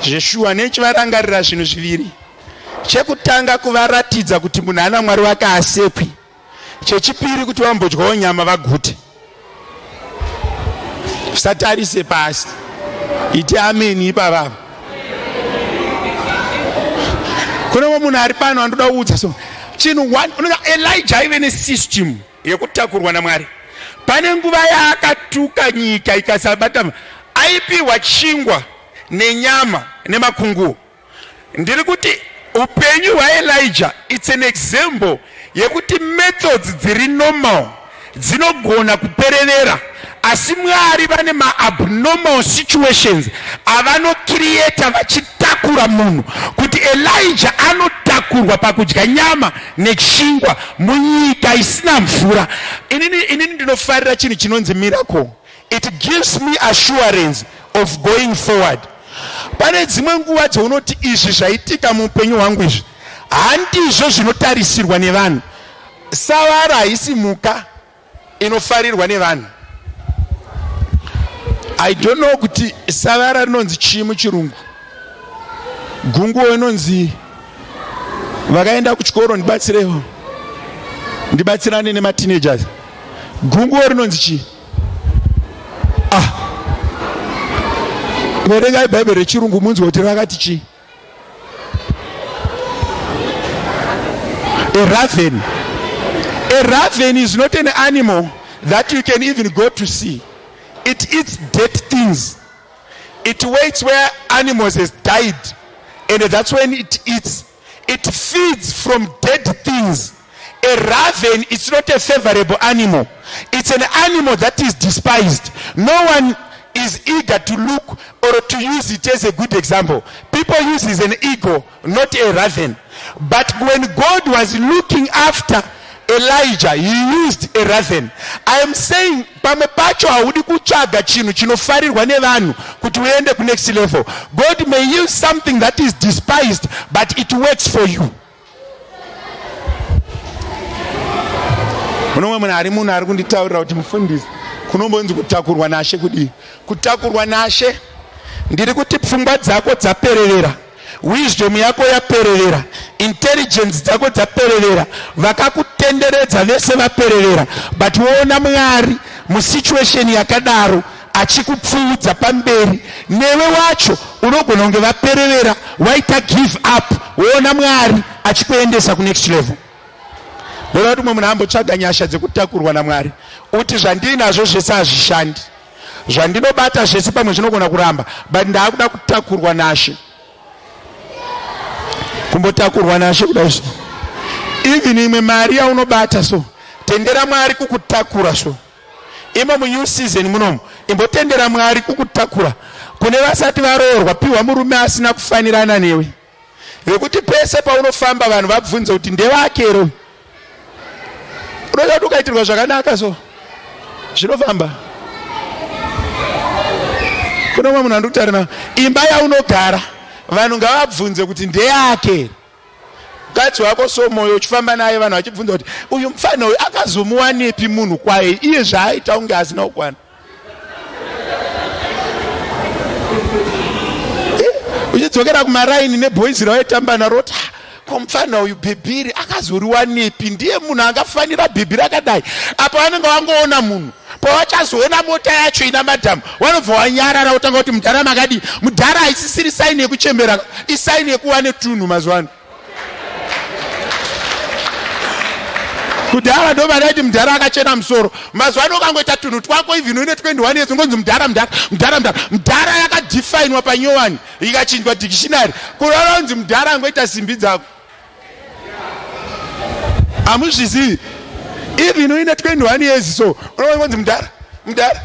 zveshuwa." Nechivarangarira zvinhu zviviri: chekutanga, kuvaratidza kuti munhu ana Mwari wake asekwi; chechipiri, kuti vambodyawo nyama vagute. Usatarise pasi, iti ameni ipavavo. Kune mumwe munhu ari pano andoda kuudza so chinhu one. Unoona, Elijah aive nesystem yekutakurwa naMwari. Pane nguva yaakatuka nyika ikasabata, aipiwa chingwa nenyama nemakunguo. Ndiri kuti upenyu hwaElijah, it's an example yekuti methods dziri normal dzinogona kuperevera, asi Mwari vane maabnormal situations avanocreata vachitakura munhu. Kuti Elijah anotakurwa pakudya nyama nechingwa munyika isina mvura. Inini ndinofarira chinhu chinonzi miracle. It gives me assurance of going forward. Pane dzimwe nguva dzaunoti, "Izvi zvaitika muupenyu hwangu izvi handizvo zvinotarisirwa nevanhu." Savara haisi mhuka inofarirwa nevanhu. I don't know kuti savara rinonzi chii muchirungu. Gunguo inonzi, vakaenda kuchikoro ndibatsirewo, ndibatsirane nemateenagers. Gunguo rinonzi chii? Ah, verengai Bhaibheri rechirungu munzwe kuti rakati chii. A raven. A raven is not an animal that you can even go to see. It eats dead things. It waits where animals has died and that's when it eats. It feeds from dead things. A raven, it's not a favorable animal. It's an animal that is despised. No one is eager to look or to use it as a good example. People use it as an eagle, not a raven. But when God was looking after Elijah, he used a raven. I am saying, pamwe pacho haudi kutsvaga chinhu chinofarirwa nevanhu kuti uende kunext level. God may use something that is despised, but it works for you. Unomwe munhu ari munhu ari kunditaurira kuti, "Mufundisi, kunombonzi kutakurwa nashe kudii?" Kutakurwa nashe, ndiri kuti pfungwa dzako dzaperevera, wisdom yako yaperevera, intelligence dzako dzaperevera, vakakutenderedza vese vaperevera, but woona Mwari musituation yakadaro achikupfuudza pamberi. Newe wacho unogona kunge vaperevera, waita give up, woona Mwari achikuendesa kunext level. Ndoda kuti umwe munhu ambotsvaga nyasha dzekutakurwa naMwari. Uti, "Zvandinazvo zvese hazvishandi, zvandinobata zvese pamwe zvinogona kuramba, but ndaakuda kutakurwa nashe." Kumbotakurwa nashe kudai so, even imwe mari yaunobata so, tendera Mwari kukutakura. So imo munew season munomu, imbotendera Mwari kukutakura. Kune vasati varoorwa, piwa murume asina kufanirana newe, vekuti pese paunofamba vanhu vabvunze kuti, "Ndevakero?" Unoda kuti ukaitirwa zvakanaka so zvinofamba. Kune umwe munhu andikutaura, imba yaunogara vanhu ngavabvunze kuti, "Ndeyake?" Mukadzi wako so, mwoyo uchifamba naye, vanhu vachibvunza kuti, "Uyu mufana uyu akazomuwanepi munhu kwaye, iye zvaaita kunge asina kukwana?" Uchidzokera kumaraini neboys rawaitamba naro kuti ah, ko mupfana uyu bhebhiri akazoriwanepi? Ndiye munhu angafanira bhebhiri akadai. Apo vanenge vangoona munhu, pavachazoona mota yacho ina madhamu vanobva wanyarara, wotanga kuti mudhara makadii? Mudhara haisisiri saini yekuchembera, isaini yekuva netunhu mazuva ano. Kudhara ndo vadaiti mudhara akachena musoro. Mazuva ano ukangoita tunhu twako even uine 21 years ungonzi mudhara, mudhara, mudhara, mudhara. Mudhara yakadhifainwa panyowani ikachinjwa dictionary, kureva kunzi mudhara angoita simbi dzako. Hamuzvizivi? Even uine 21 years so unongonzi mudhara, mudhara.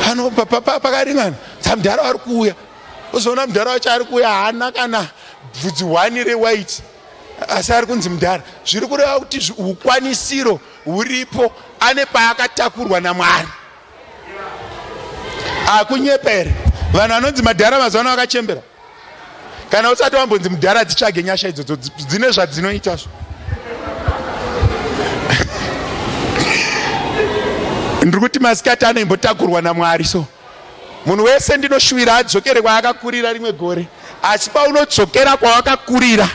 Pano pakaringana samudhara vari kuuya, uzoona mudhara wacho ari kuuya haana kana bvudzi hwani rewhite, asi ari kunzi mudhara. Zviri kureva kuti ukwanisiro huripo, ane paakatakurwa naMwari. Akunyepa here? Vanhu vanonzi madhara mazuva ano vakachembera. Kana usati wambonzi mudhara, dzitsvage nyasha idzodzo, dzine zvadzinoita zvo. Ndiri kuti masikati anoimbotakurwa naMwari. So munhu wese ndinoshuvira adzokere kwaakakurira rimwe gore, asi paunodzokera kwawakakurira,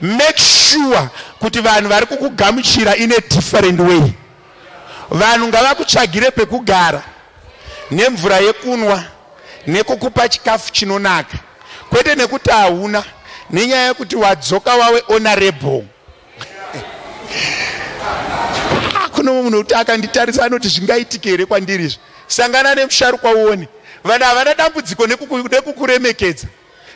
make sure kuti vanhu vari kukugamuchira in a different way. Vanhu ngavakutsvagire pekugara nemvura yekunwa nekukupa chikafu chinonaka, kwete nekuti hauna, nenyaya yekuti wadzoka wawe honorable. Kune mumwe munhu wekuti akanditarisa anoti zvingaitike here kwandiri izvi? Sangana nemusharukwa uone. Vanhu havana dambudziko nekukuremekedza.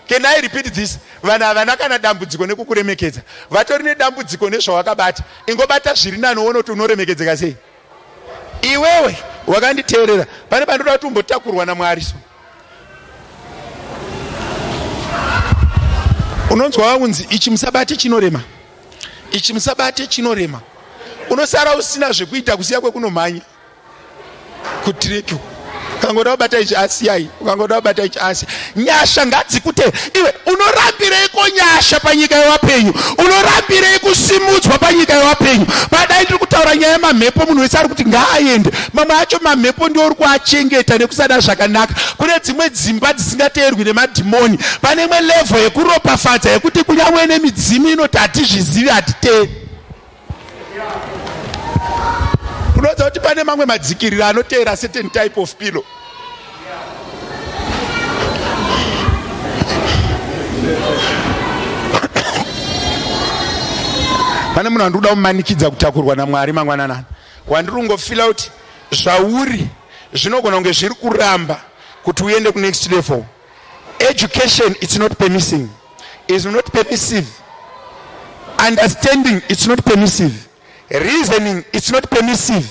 Can I repeat this? Vanhu havana kana dambudziko nekukuremekedza, vatori nedambudziko nezvawakabata. Ingobata zviri nani uone kuti unoremekedzeka sei. Iwewe wakanditeerera, pane pandoda kuti umbotakurwa naMwari. So unonzwa wakunzi ichi musabate chinorema, ichi musabate chinorema. Unosara usina zvekuita kusiya kwekunomhanya kutireki. Ukangoda kubata ichi, asiyai. Ukangoda kubata ichi, asi nyasha ngadzikute. Iwe unorambireiko nyasha panyika yevapenyu? Unorambirei kusimudzwa panyika yevapenyu? Padai ndiri kutaura nyaya yemamhepo, munhu wese ari kuti ngaaende. Mamwe acho mamhepo ndiwo uri kuachengeta nekusada zvakanaka. Kune dzimwe dzimba dzisingateerwi nemadhimoni. Pane imwe levho yekuropafadza yekuti kunyange nemidzimu inoti hatizvizivi, hatiteeri. Unoziva kuti pane mamwe madzikiriro anoteera certain type of pillow. Pane munhu andikuda kumanikidza kutakurwa naMwari mangwananani, wandiri kungofila kuti zvauri zvinogona kunge zviri kuramba kuti uende kunext level. Education, it's not permissing, is not permissive. Understanding, it's not permissive. Reasoning, it's not permissive.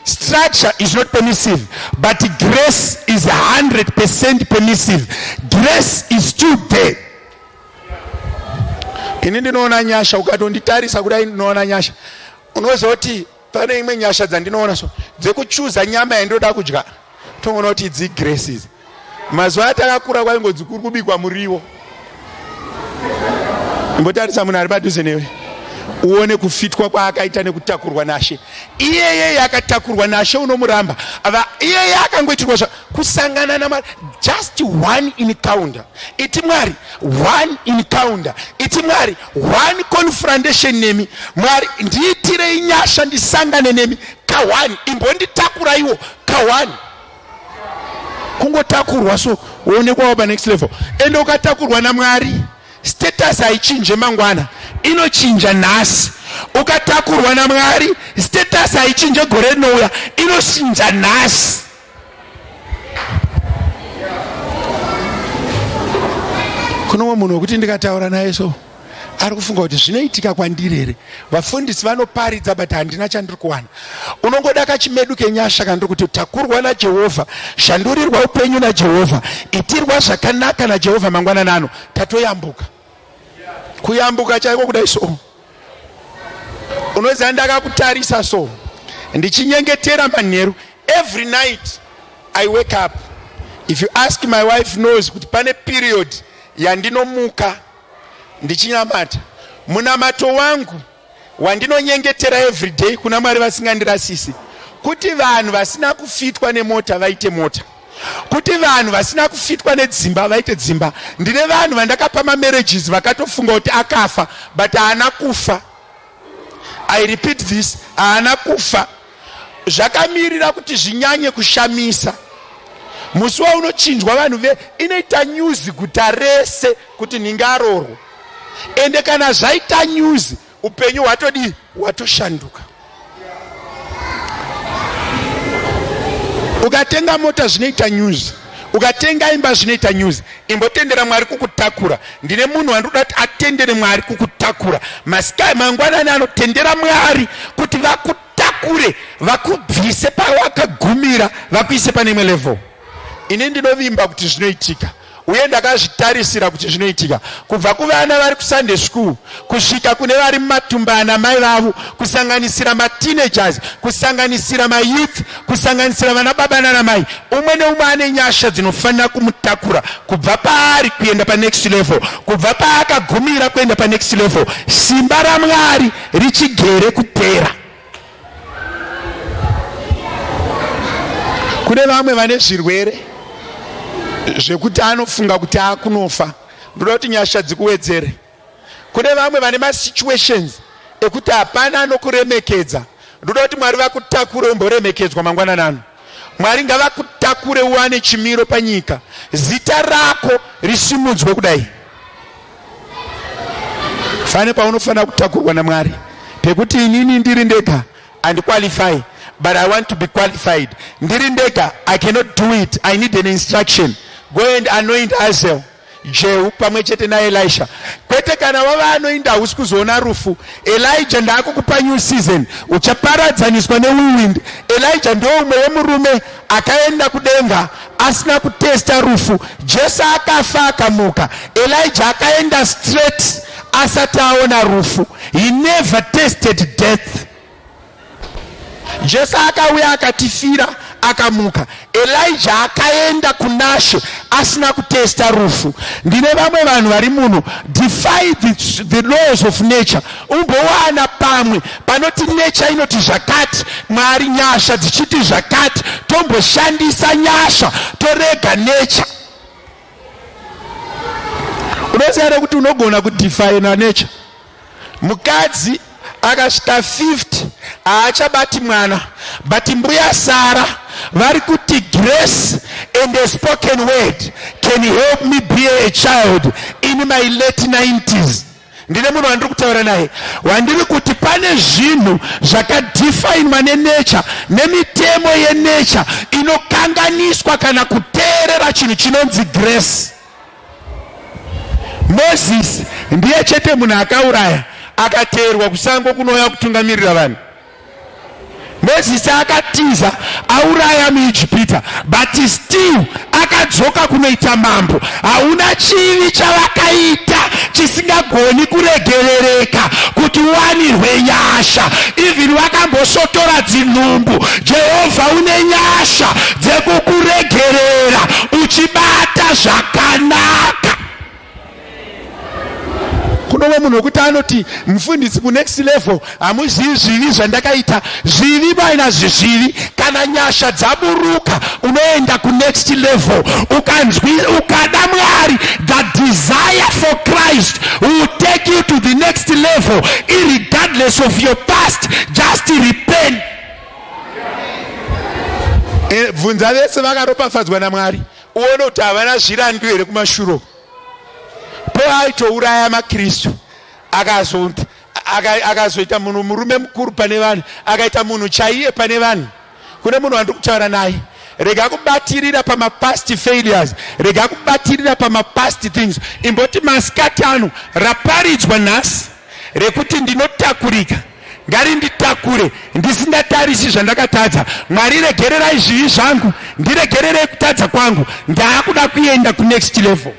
Structure is not permissive, but grace is 100% permissive. Grace is still there. Ini ndinoona nyasha, ukatonditarisa kudai ndinoona nyasha. Unoziva kuti pane imwe nyasha dzandinoona so dzekuchuza nyama yandinoda kudya, toona kuti idzi graces. Mazuva atakakura kwaingonzi kuri kubikwa muriwo. Imbotarisa munhu ari padhuze newe uone kufitwa kwaakaita nekutakurwa nashe. Iyeye akatakurwa nashe unomuramba ava. Iyeye akangoitirwa zva kusangana naMwari, just one encounter. Iti Mwari, one encounter. Iti Mwari, one confrontation nemi. Mwari, ndiitirei nyasha ndisangane nemi ka1, imbonditakuraiwo ka1. Kungotakurwa so woonekwawo panext level. Ende ukatakurwa naMwari, status haichinje mangwana, inochinja nhasi. Ukatakurwa naMwari, status haichinje gore rinouya, inochinja nhasi. Kuno mumwe munhu wekuti ndikataura naye so ari kufunga kuti zvinoitika kwandiri here? Vafundisi vanoparidza but handina chandiri kuwana. Unongoda kachimedu kenyasha kandiri kuti takurwa naJehovha, shandurirwa upenyu naJehovha, itirwa zvakanaka naJehovha. Mangwanani ano tatoyambuka, kuyambuka chaiko kudai so. Unoziva ndakakutarisa so ndichinyengetera manheru. Every night I wake up, if you ask my wife knows kuti pane period yandinomuka ndichinamata. Munamato wangu wandinonyengetera everyday kuna Mwari vasingandirasisi, kuti vanhu vasina kufitwa nemota vaite mota. Kuti vanhu vasina kufitwa nedzimba vaite dzimba. Ndine vanhu vandakapa mamarriages vakatofunga kuti akafa, but haana kufa. I repeat this, haana kufa. Zvakamirira kuti zvinyanye kushamisa. Musi waunochinjwa vanhu ve inoita news guta rese kuti nhingi aroorwa. Ende kana zvaita news upenyu hwatodii hwatoshanduka. Ukatenga mota zvinoita news, ukatenga imba zvinoita news. Imbotendera Mwari kukutakura. Ndine munhu wandinoda kuti atendere Mwari kukutakura masikai mangwanani anotendera Mwari kuti vakutakure, vakubvise pawakagumira, vakuise pane imwe level. Ini ndinovimba kuti zvinoitika uye ndakazvitarisira kuti zvinoitika kubva kuvana vari kusunday school kusvika kune vari mumatumba ana mai vavo, kusanganisira mateenagers, kusanganisira mayouth, kusanganisira vana baba nana mai. Umwe neumwe ane nyasha dzinofanira kumutakura kubva paari kuenda panext level, kubva paakagumira kuenda panext level, simba raMwari richigere kupera. Kune vamwe vane zvirwere zvekuti anofunga kuti akunofa. Ndoda kuti nyasha dzikuwedzere. Kune vamwe vane masituations ekuti hapana anokuremekedza. Ndoda kuti Mwari vakutakure umboremekedzwa mangwanani ano. Mwari ngavakutakure uwane chimiro panyika, zita rako risimudzwe kudai. Fane paunofanira kutakurwa naMwari pekuti inini ndiri ndega andiqualify, but I want to be qualified. Ndiri ndega, I cannot do it, I need an instruction. Go and anoint Hazael, Jehu pamwe chete naElisha. Kwete kana wava anoinda hausi kuzoona rufu. Elijah ndaakukupa new season, uchaparadzaniswa newhirlwind. Elijah ndiwo umwe wemurume akaenda kudenga asina kutesta rufu. Jesu akafa akamuka. Elijah akaenda straight asati aona rufu. He never tested death. Jesu akauya akatifira akamuka. Elijah akaenda kunaShe asina kutesta rufu. Ndine vamwe vanhu vari muno, defy the laws of nature. Umbowana pamwe panoti nature inoti zvakati, Mwari nyasha dzichiti zvakati, tomboshandisa nyasha torega nature. Unoziva here kuti unogona kudefy na nature? Mukadzi akasvika 50 haachabati mwana, but mbuya Sara vari kuti grace and a spoken word can help me bear a child in my late 90s. Ndine munhu wandiri kutaura naye wandiri kuti pane zvinhu zvakadhifainwa nenature, nemitemo yenature inokanganiswa kana kuteerera chinhu chinonzi grace. Moses ndiye chete munhu akauraya akateerwa kusango kunouya kutungamirira vanhu. Moses akatiza auraya muIjipita, but still akadzoka kunoita mambo. Hauna chivi chavakaita chisingagoni kuregerereka kuti uwanirwe nyasha. Even vakambosotora dzinhumbu, Jehovha une nyasha dzekukuregerera uchibata zvakanaka. Kunova munhu wekuti anoti mufundisi kunext level, hamuzivi zvivi zvandakaita. Zvivi vaina zvivi, kana nyasha dzaburuka unoenda kunext level. Ukanzwi ukada Mwari, the desire for Christ will take you to the next level irregardless of your past. Just repent. Bvunza vese vakaropafadzwa naMwari uone kuti havana zvirandu here kumashure. Po aitouraya maKristu, akazoita munhu murume mukuru pane vanhu, akaita munhu chaiye pane vanhu. Kune munhu wandiri kutaura naye, rega kubatirira pamapast failures, rega kubatirira pamapast things. Imboti masikati ano raparidzwa nhasi rekuti ndinotakurika, ngarinditakure ndisingatarisi zvandakatadza. Mwari regererai zvivi zvangu, ndiregererei kutadza kwangu, ndaakuda kuenda kunext level.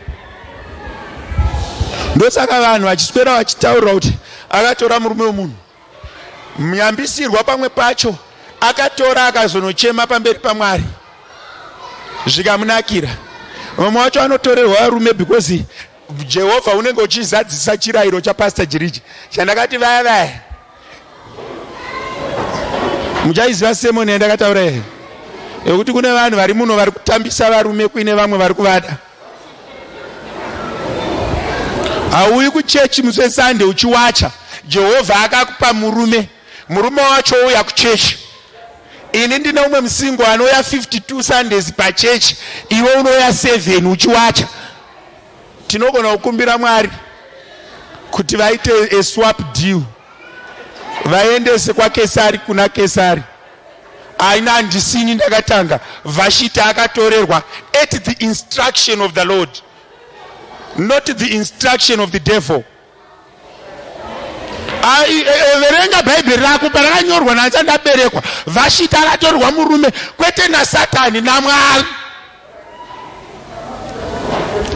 Ndosaka vanhu vachiswera vachitaurira kuti akatora murume wemunhu muyambisirwa, pamwe pacho akatora akazonochema pamberi paMwari zvikamunakira. Vamwe vacho vanotorerwa varume because Jehovha unenge uchizadzisa chirayiro chaPastor Jiriji chandakati vaya vaya. Muchaiziva sermon yandakataura here? Nekuti kune vanhu vari muno vari kutambisa varume kuine vamwe vari kuvada. Hauyi kuchechi musi weSunday uchiwacha. Jehovha akakupa murume. Murume wacho ouya kuchechi. Ini ndine umwe musingo anouya 52 Sundays pachechi, iwe unouya 7 uchiwacha. Tinogona kukumbira Mwari kuti vaite a swap deal, vaendese kwaKesari kuna Kesari. Aina handisini ndakatanga, Vashiti akatorerwa at the instruction of the Lord, not the instruction of the devil. E, e, verenga bhaibheri rako parakanyorwa nanza ndaberekwa vashiti akatorwa murume kwete nasatani namwari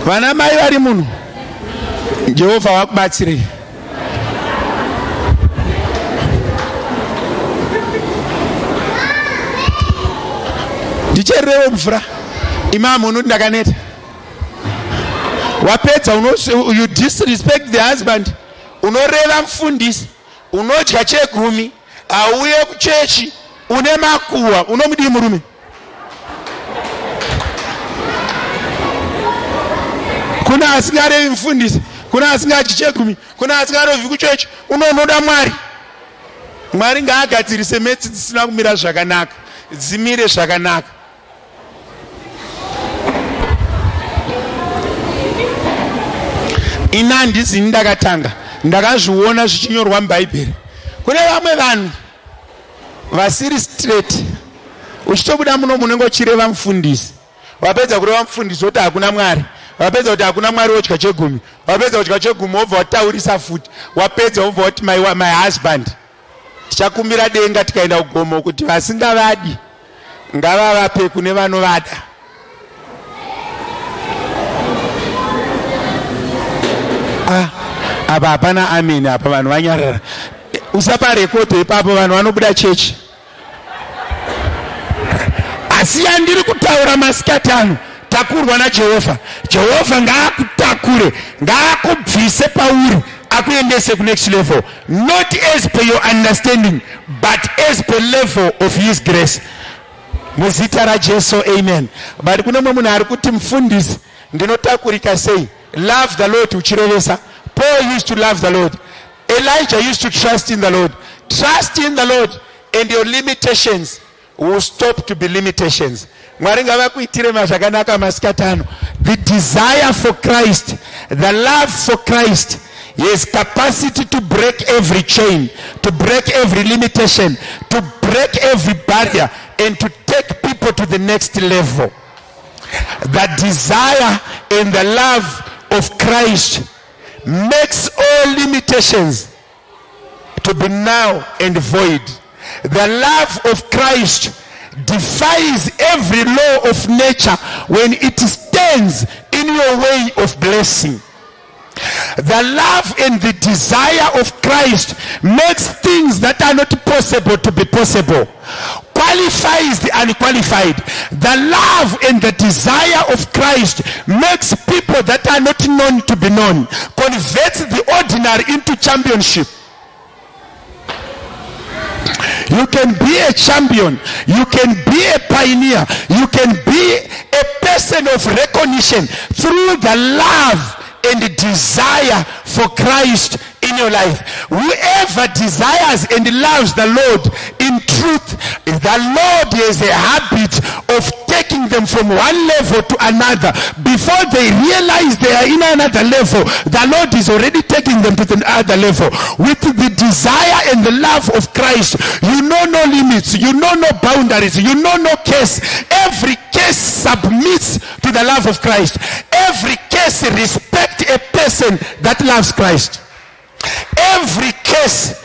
vana mai vari muno jehovha wakubatsirei ndichererewo mvura imam unoti ndakaneta wapedza you disrespect the husband unoreva mufundisi unodya chegumi auye kuchechi une makuwa unomudii murume kuna asingarevi mufundisi kuna asingadyi chegumi kuna asingarovi kuchechi unonoda mwari mwari ngaagadzirise metsi dzisina kumira zvakanaka dzimire zvakanaka ini handizini ndakatanga ndakazviona zvichinyorwa mubhaibheri kune vamwe vanhu vasiri straight uchitobuda muno munenge uchireva mufundisi wapedza kureva mufundisi woti hakuna mwari wapedza kuti hakuna mwari wodya chegumi wapedza kudya chegumi wobva wataurisa futi wapedza wobva wati my, my husband tichakumbira denga tikaenda kugomo kuti vasingavadi ngavavape kune vanovada ah, apa hapana amen apa vanhu vanyarara usapa rekodho ipapo vanhu vanobuda chechi asi yandiri kutaura masikati ano takurwa najehovha jehovha ngaakutakure ngaakubvise pauri akuendese kunext level not as per your understanding but as per level of his grace muzita rajesu amen but kune mumwe munhu ari kuti mufundisi ndinotakurika sei love the lord uchirevesa paul used to love the lord elijah used to trust in the lord trust in the lord and your limitations will stop to be limitations mwari ngavakuitire mazvakanaka masikati ano the desire for christ the love for christ his capacity to break every chain to break every limitation to break every barrier and to take people to the next level the desire and the love of christ makes all limitations to be null and void. The love of Christ defies every law of nature when it stands in your way of blessing. The love and the desire of Christ makes things that are not possible to be possible. Qualifies the unqualified. The love and the desire of Christ makes people that are not known to be known. Converts the ordinary into championship. You can be a champion. You can be a pioneer. You can be a person of recognition through the love and desire for Christ in your life. Whoever desires and loves the Lord in truth, the Lord has a habit of taking them from one level to another. Before they realize they are in another level, the Lord is already taking them to the other level. With the desire and the love of Christ, you know no limits, you know no boundaries, you know no case. Every case submits to the love of Christ. Every case respect a person that loves Christ. Every case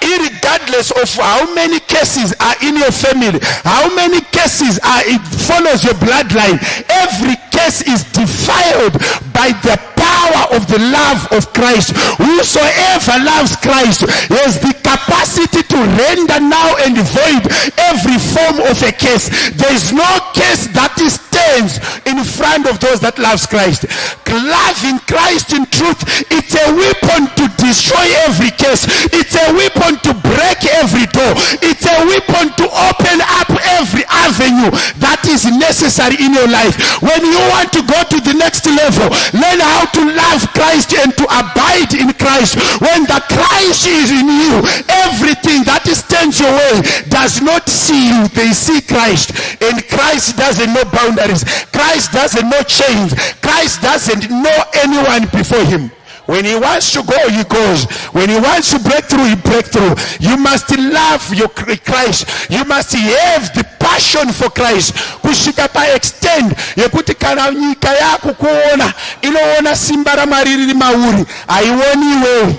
irregardless of how many cases are in your family how many cases are it follows your bloodline every case is defiled by the power of the love of christ whosoever loves christ has the capacity to render now and void every form of a case there is no case that is stands in front of those that loves Christ. Loving Christ in truth, it's a weapon to destroy every case. It's a weapon to break every door. It's a weapon to open up every avenue. avenue that is necessary in your life. When you want to go to the next level, learn how to love Christ and to abide in Christ. When the Christ is in you, everything that stands your way does not see you, they see Christ. And Christ doesn't know boundaries. Christ doesn't know chains. Christ doesn't know anyone before him. When he wants to go, he goes. When he wants to break through, he break through. You must love your Christ. You must have the passion for Christ. Kusvika paextend yekuti kana nyika yakukuona inoona simba raMwari riri mauri, haioni iwewe.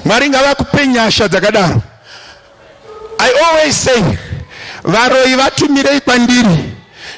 Mwari ngavakupe nyasha dzakadaro. I always say, varoyi vatumirei kwandiri,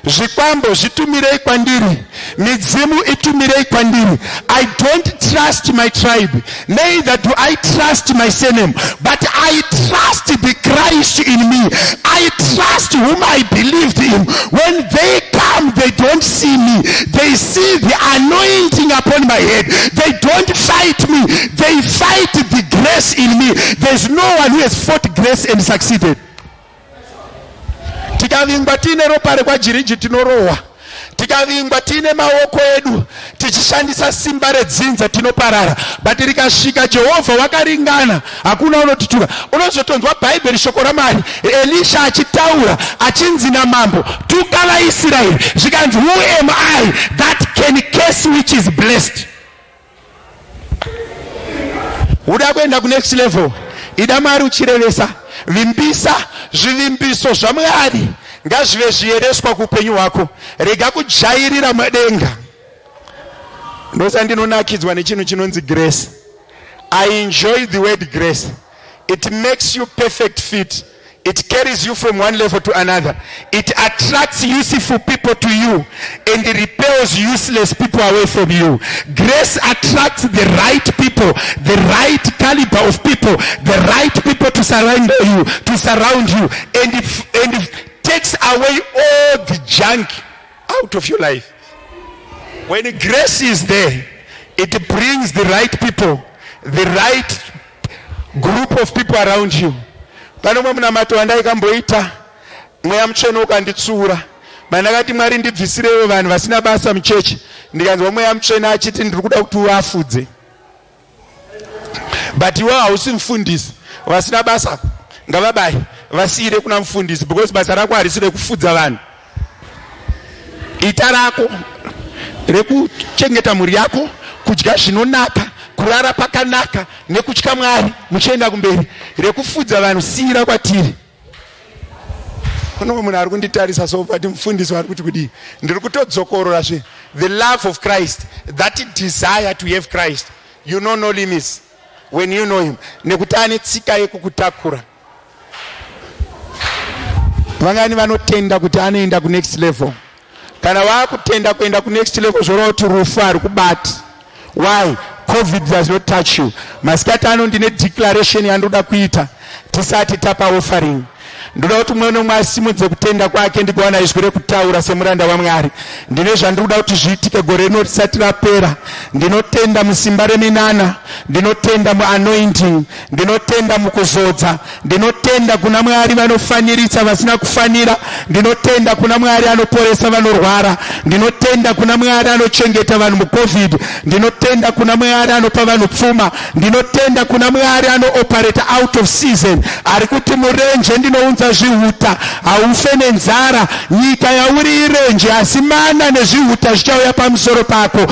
zvikwambo zvitumirei kwandiri, midzimu itumirei kwandiri. I don't trust my tribe, neither do I trust my surname, but I trust the Christ in me. I trust whom I believed in. When they come, they don't see me, they see the anointing upon my head. They don't fight me, they fight the grace in me. There's no one who has fought grace and succeeded. Tikavingwa tiine ropa rekwajiriji, tinorohwa. Tikavingwa tiine maoko edu tichishandisa simba redzinza, tinoparara. But rikasvika Jehovha wakaringana, hakuna unotituka. Unozotonzwa Bhaibheri, shoko raMwari, Elisha achitaura achinzi namambo, "Tuka vaIsraeri." Zvikanzi, "Who am I that can curse which is blessed?" Uda kuenda kunext level, ida Mwari uchirevesa. Vimbisa zvivimbiso zvaMwari, ngazvive zviyereswa kuupenyu hwako. Rega kujairira madenga. Ndosa ndinonakidzwa nechinhu chinonzi grace. I enjoy the word grace. It makes you perfect fit. It carries you from one level to another. It attracts useful people to you and repels useless people away from you. Grace attracts the right people, the right caliber of people, the right people to surround you, and it takes away all the junk out of your life. When grace is there, it brings the right people, the right group of people around you. Pane umwe munamato wandaikamboita, Mweya Mutsvene ukanditsura. Mandakati, "Mwari, ndibvisirewo vanhu vasina basa muchechi." Ndikanzwa Mweya Mutsvene achiti, "Ndiri kuda kuti uvafudze, but iwe hausi mufundisi. Vasina basa ngavabayi vasiyire kuna mufundisi, because basa rako harisi rekufudza vanhu. Ita rako rekuchengeta mhuri yako, kudya zvinonaka, kurara pakanaka nekutya Mwari, muchienda kumberi. Rekufudza vanhu siyira kwatiri." Kune munhu ari kunditarisa so, but mufundisi vari kuti kudii? Ndiri kutodzokorora zve. The love of Christ, that desire to have Christ, you know no limits when you know him, nekuti ane tsika yekukutakura. Vangani vanotenda kuti anoenda kunext level? Kana vaakutenda kuenda kunext level, zvoreva kuti rufu hari kubati. Why? COVID does not touch you. Masikati ano ndine declaration yandoda kuita tisati tapa offering. Ndoda kuti mumwe nomwe asimudze kutenda kwake, ndikuwana izwi rekutaura semuranda waMwari. Ndine zvandiri kuda kuti zviitike gore rino risati rapera. Ndinotenda musimba reminana, ndinotenda muanointing, ndinotenda mukuzodza, ndinotenda kuna Mwari vanofanirisa vasina kufanira, ndinotenda kuna Mwari anoporesa vanorwara, ndinotenda kuna Mwari anochengeta vanhu muCOVID, ndinotenda kuna Mwari anopa vanhu pfuma, ndinotenda kuna Mwari anooperate out of season, ari kuti murenje ndinounza zvihuta, haufe nenzara. Nyika yauri irenje, asi mana nezvihuta zvichauya pamusoro pako.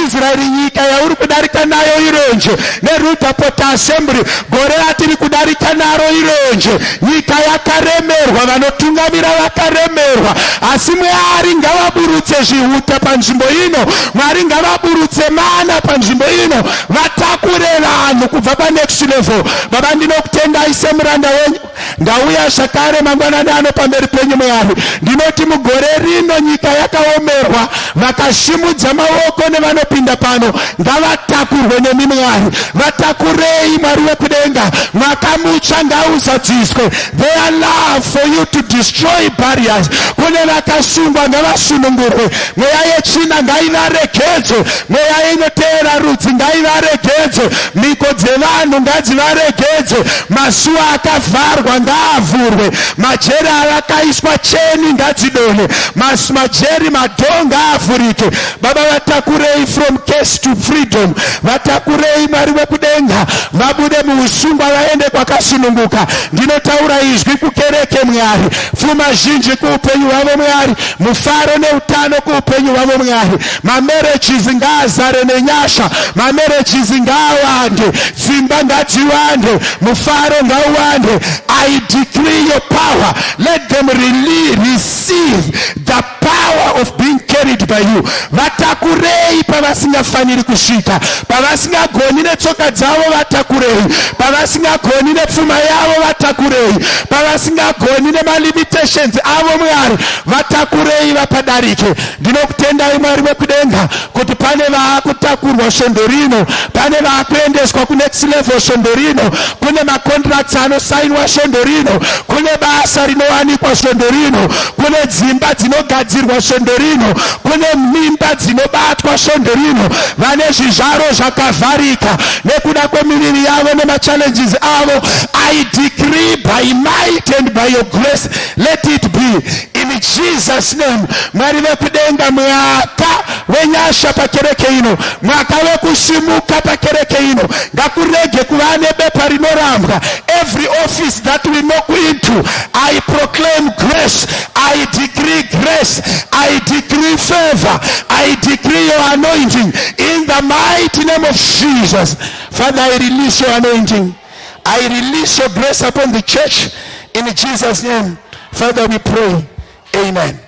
Israeri, nyika yauri kudarika nayo irenje. NeRoodepoort Assembly, gore ratiri kudarika naro irenje. Nyika yakaremerwa, vanotungamira vakaremerwa, asi Mwari ngavaburutse zvihuta panzvimbo ino. Mwari ngavaburutse mana panzvimbo ino, vatakure vanhu kubva panext level. Baba, ndinokutendai semuranda wenyu. Ndauya zvakare mangwanani ano pamberi penyu, Mwari. Ndinoti mugore rino nyika yakaomerwa, vakashimudza maoko nevanopinda pano ngavatakurwe nemi. Mwari, vatakurei. Mwari wekudenga, mwaka mutsva ngauzadziswe their love for you to destroy barriers. Kune vakasungwa ngavasunungurwe. Mweya yetsvina ngaivaregedzwe. Mweya inoteera rudzi ngaivaregedzwe. Mhiko dzevanhu ngadzivaregedzwe. Masuwa akavharwa. Akavharwa ngaavhurwe. Majeri avakaiswa cheni ngadzidonhe. Majeri madoor ngaavhurike. Baba, vatakurei from case to freedom. Vatakurei, Mwari wekudenga, vabude muusungwa vaende kwakasununguka. Ndinotaura izwi kukereke, Mwari, pfuma zhinji kuupenyu hwavo, Mwari, mufaro neutano kuupenyu hwavo, Mwari. Mamarriages ngaazare nenyasha, mamarriages ngaawande, dzimba ngadziwande, mufaro ngauwande. I decree your power. Let them really receive the power of being carried by you. Vatakurei pavasingafaniri kusvika, pavasingagoni netsoka dzavo vatakurei, pavasingagoni nepfuma yavo vatakurei, pavasingagoni nemalimitations avo, Mwari, vatakurei vapadarike. Ndinokutendai, Mwari wekudenga, kuti pane vaakutakurwa svondo rino, pane vaakuendeswa kunext level svondo rino, kune macontracts anosainwa svondo rino, kune basa rinowanikwa svondo rino, kune dzimba dzinogadzirwa svondo rino, kune mimba dzinobatwa svondo rino. Vane zvizvaro zvakavharika nekuda kwemiviri yavo nemachallenges avo, I decree by might and by your grace, let it be in Jesus' name. Mwari vekudenga, mwaka wenyasha pakereke ino, mwaka wekusimuka pakereke ino. Ngakurege kuva nebepa rinorambwa. Every office that we knock into, I proclaim grace, I decree grace, I decree favor, I decree your anointing in the mighty name of Jesus. Father, I release your anointing, I release your grace upon the church in Jesus' name. Father, we pray, amen.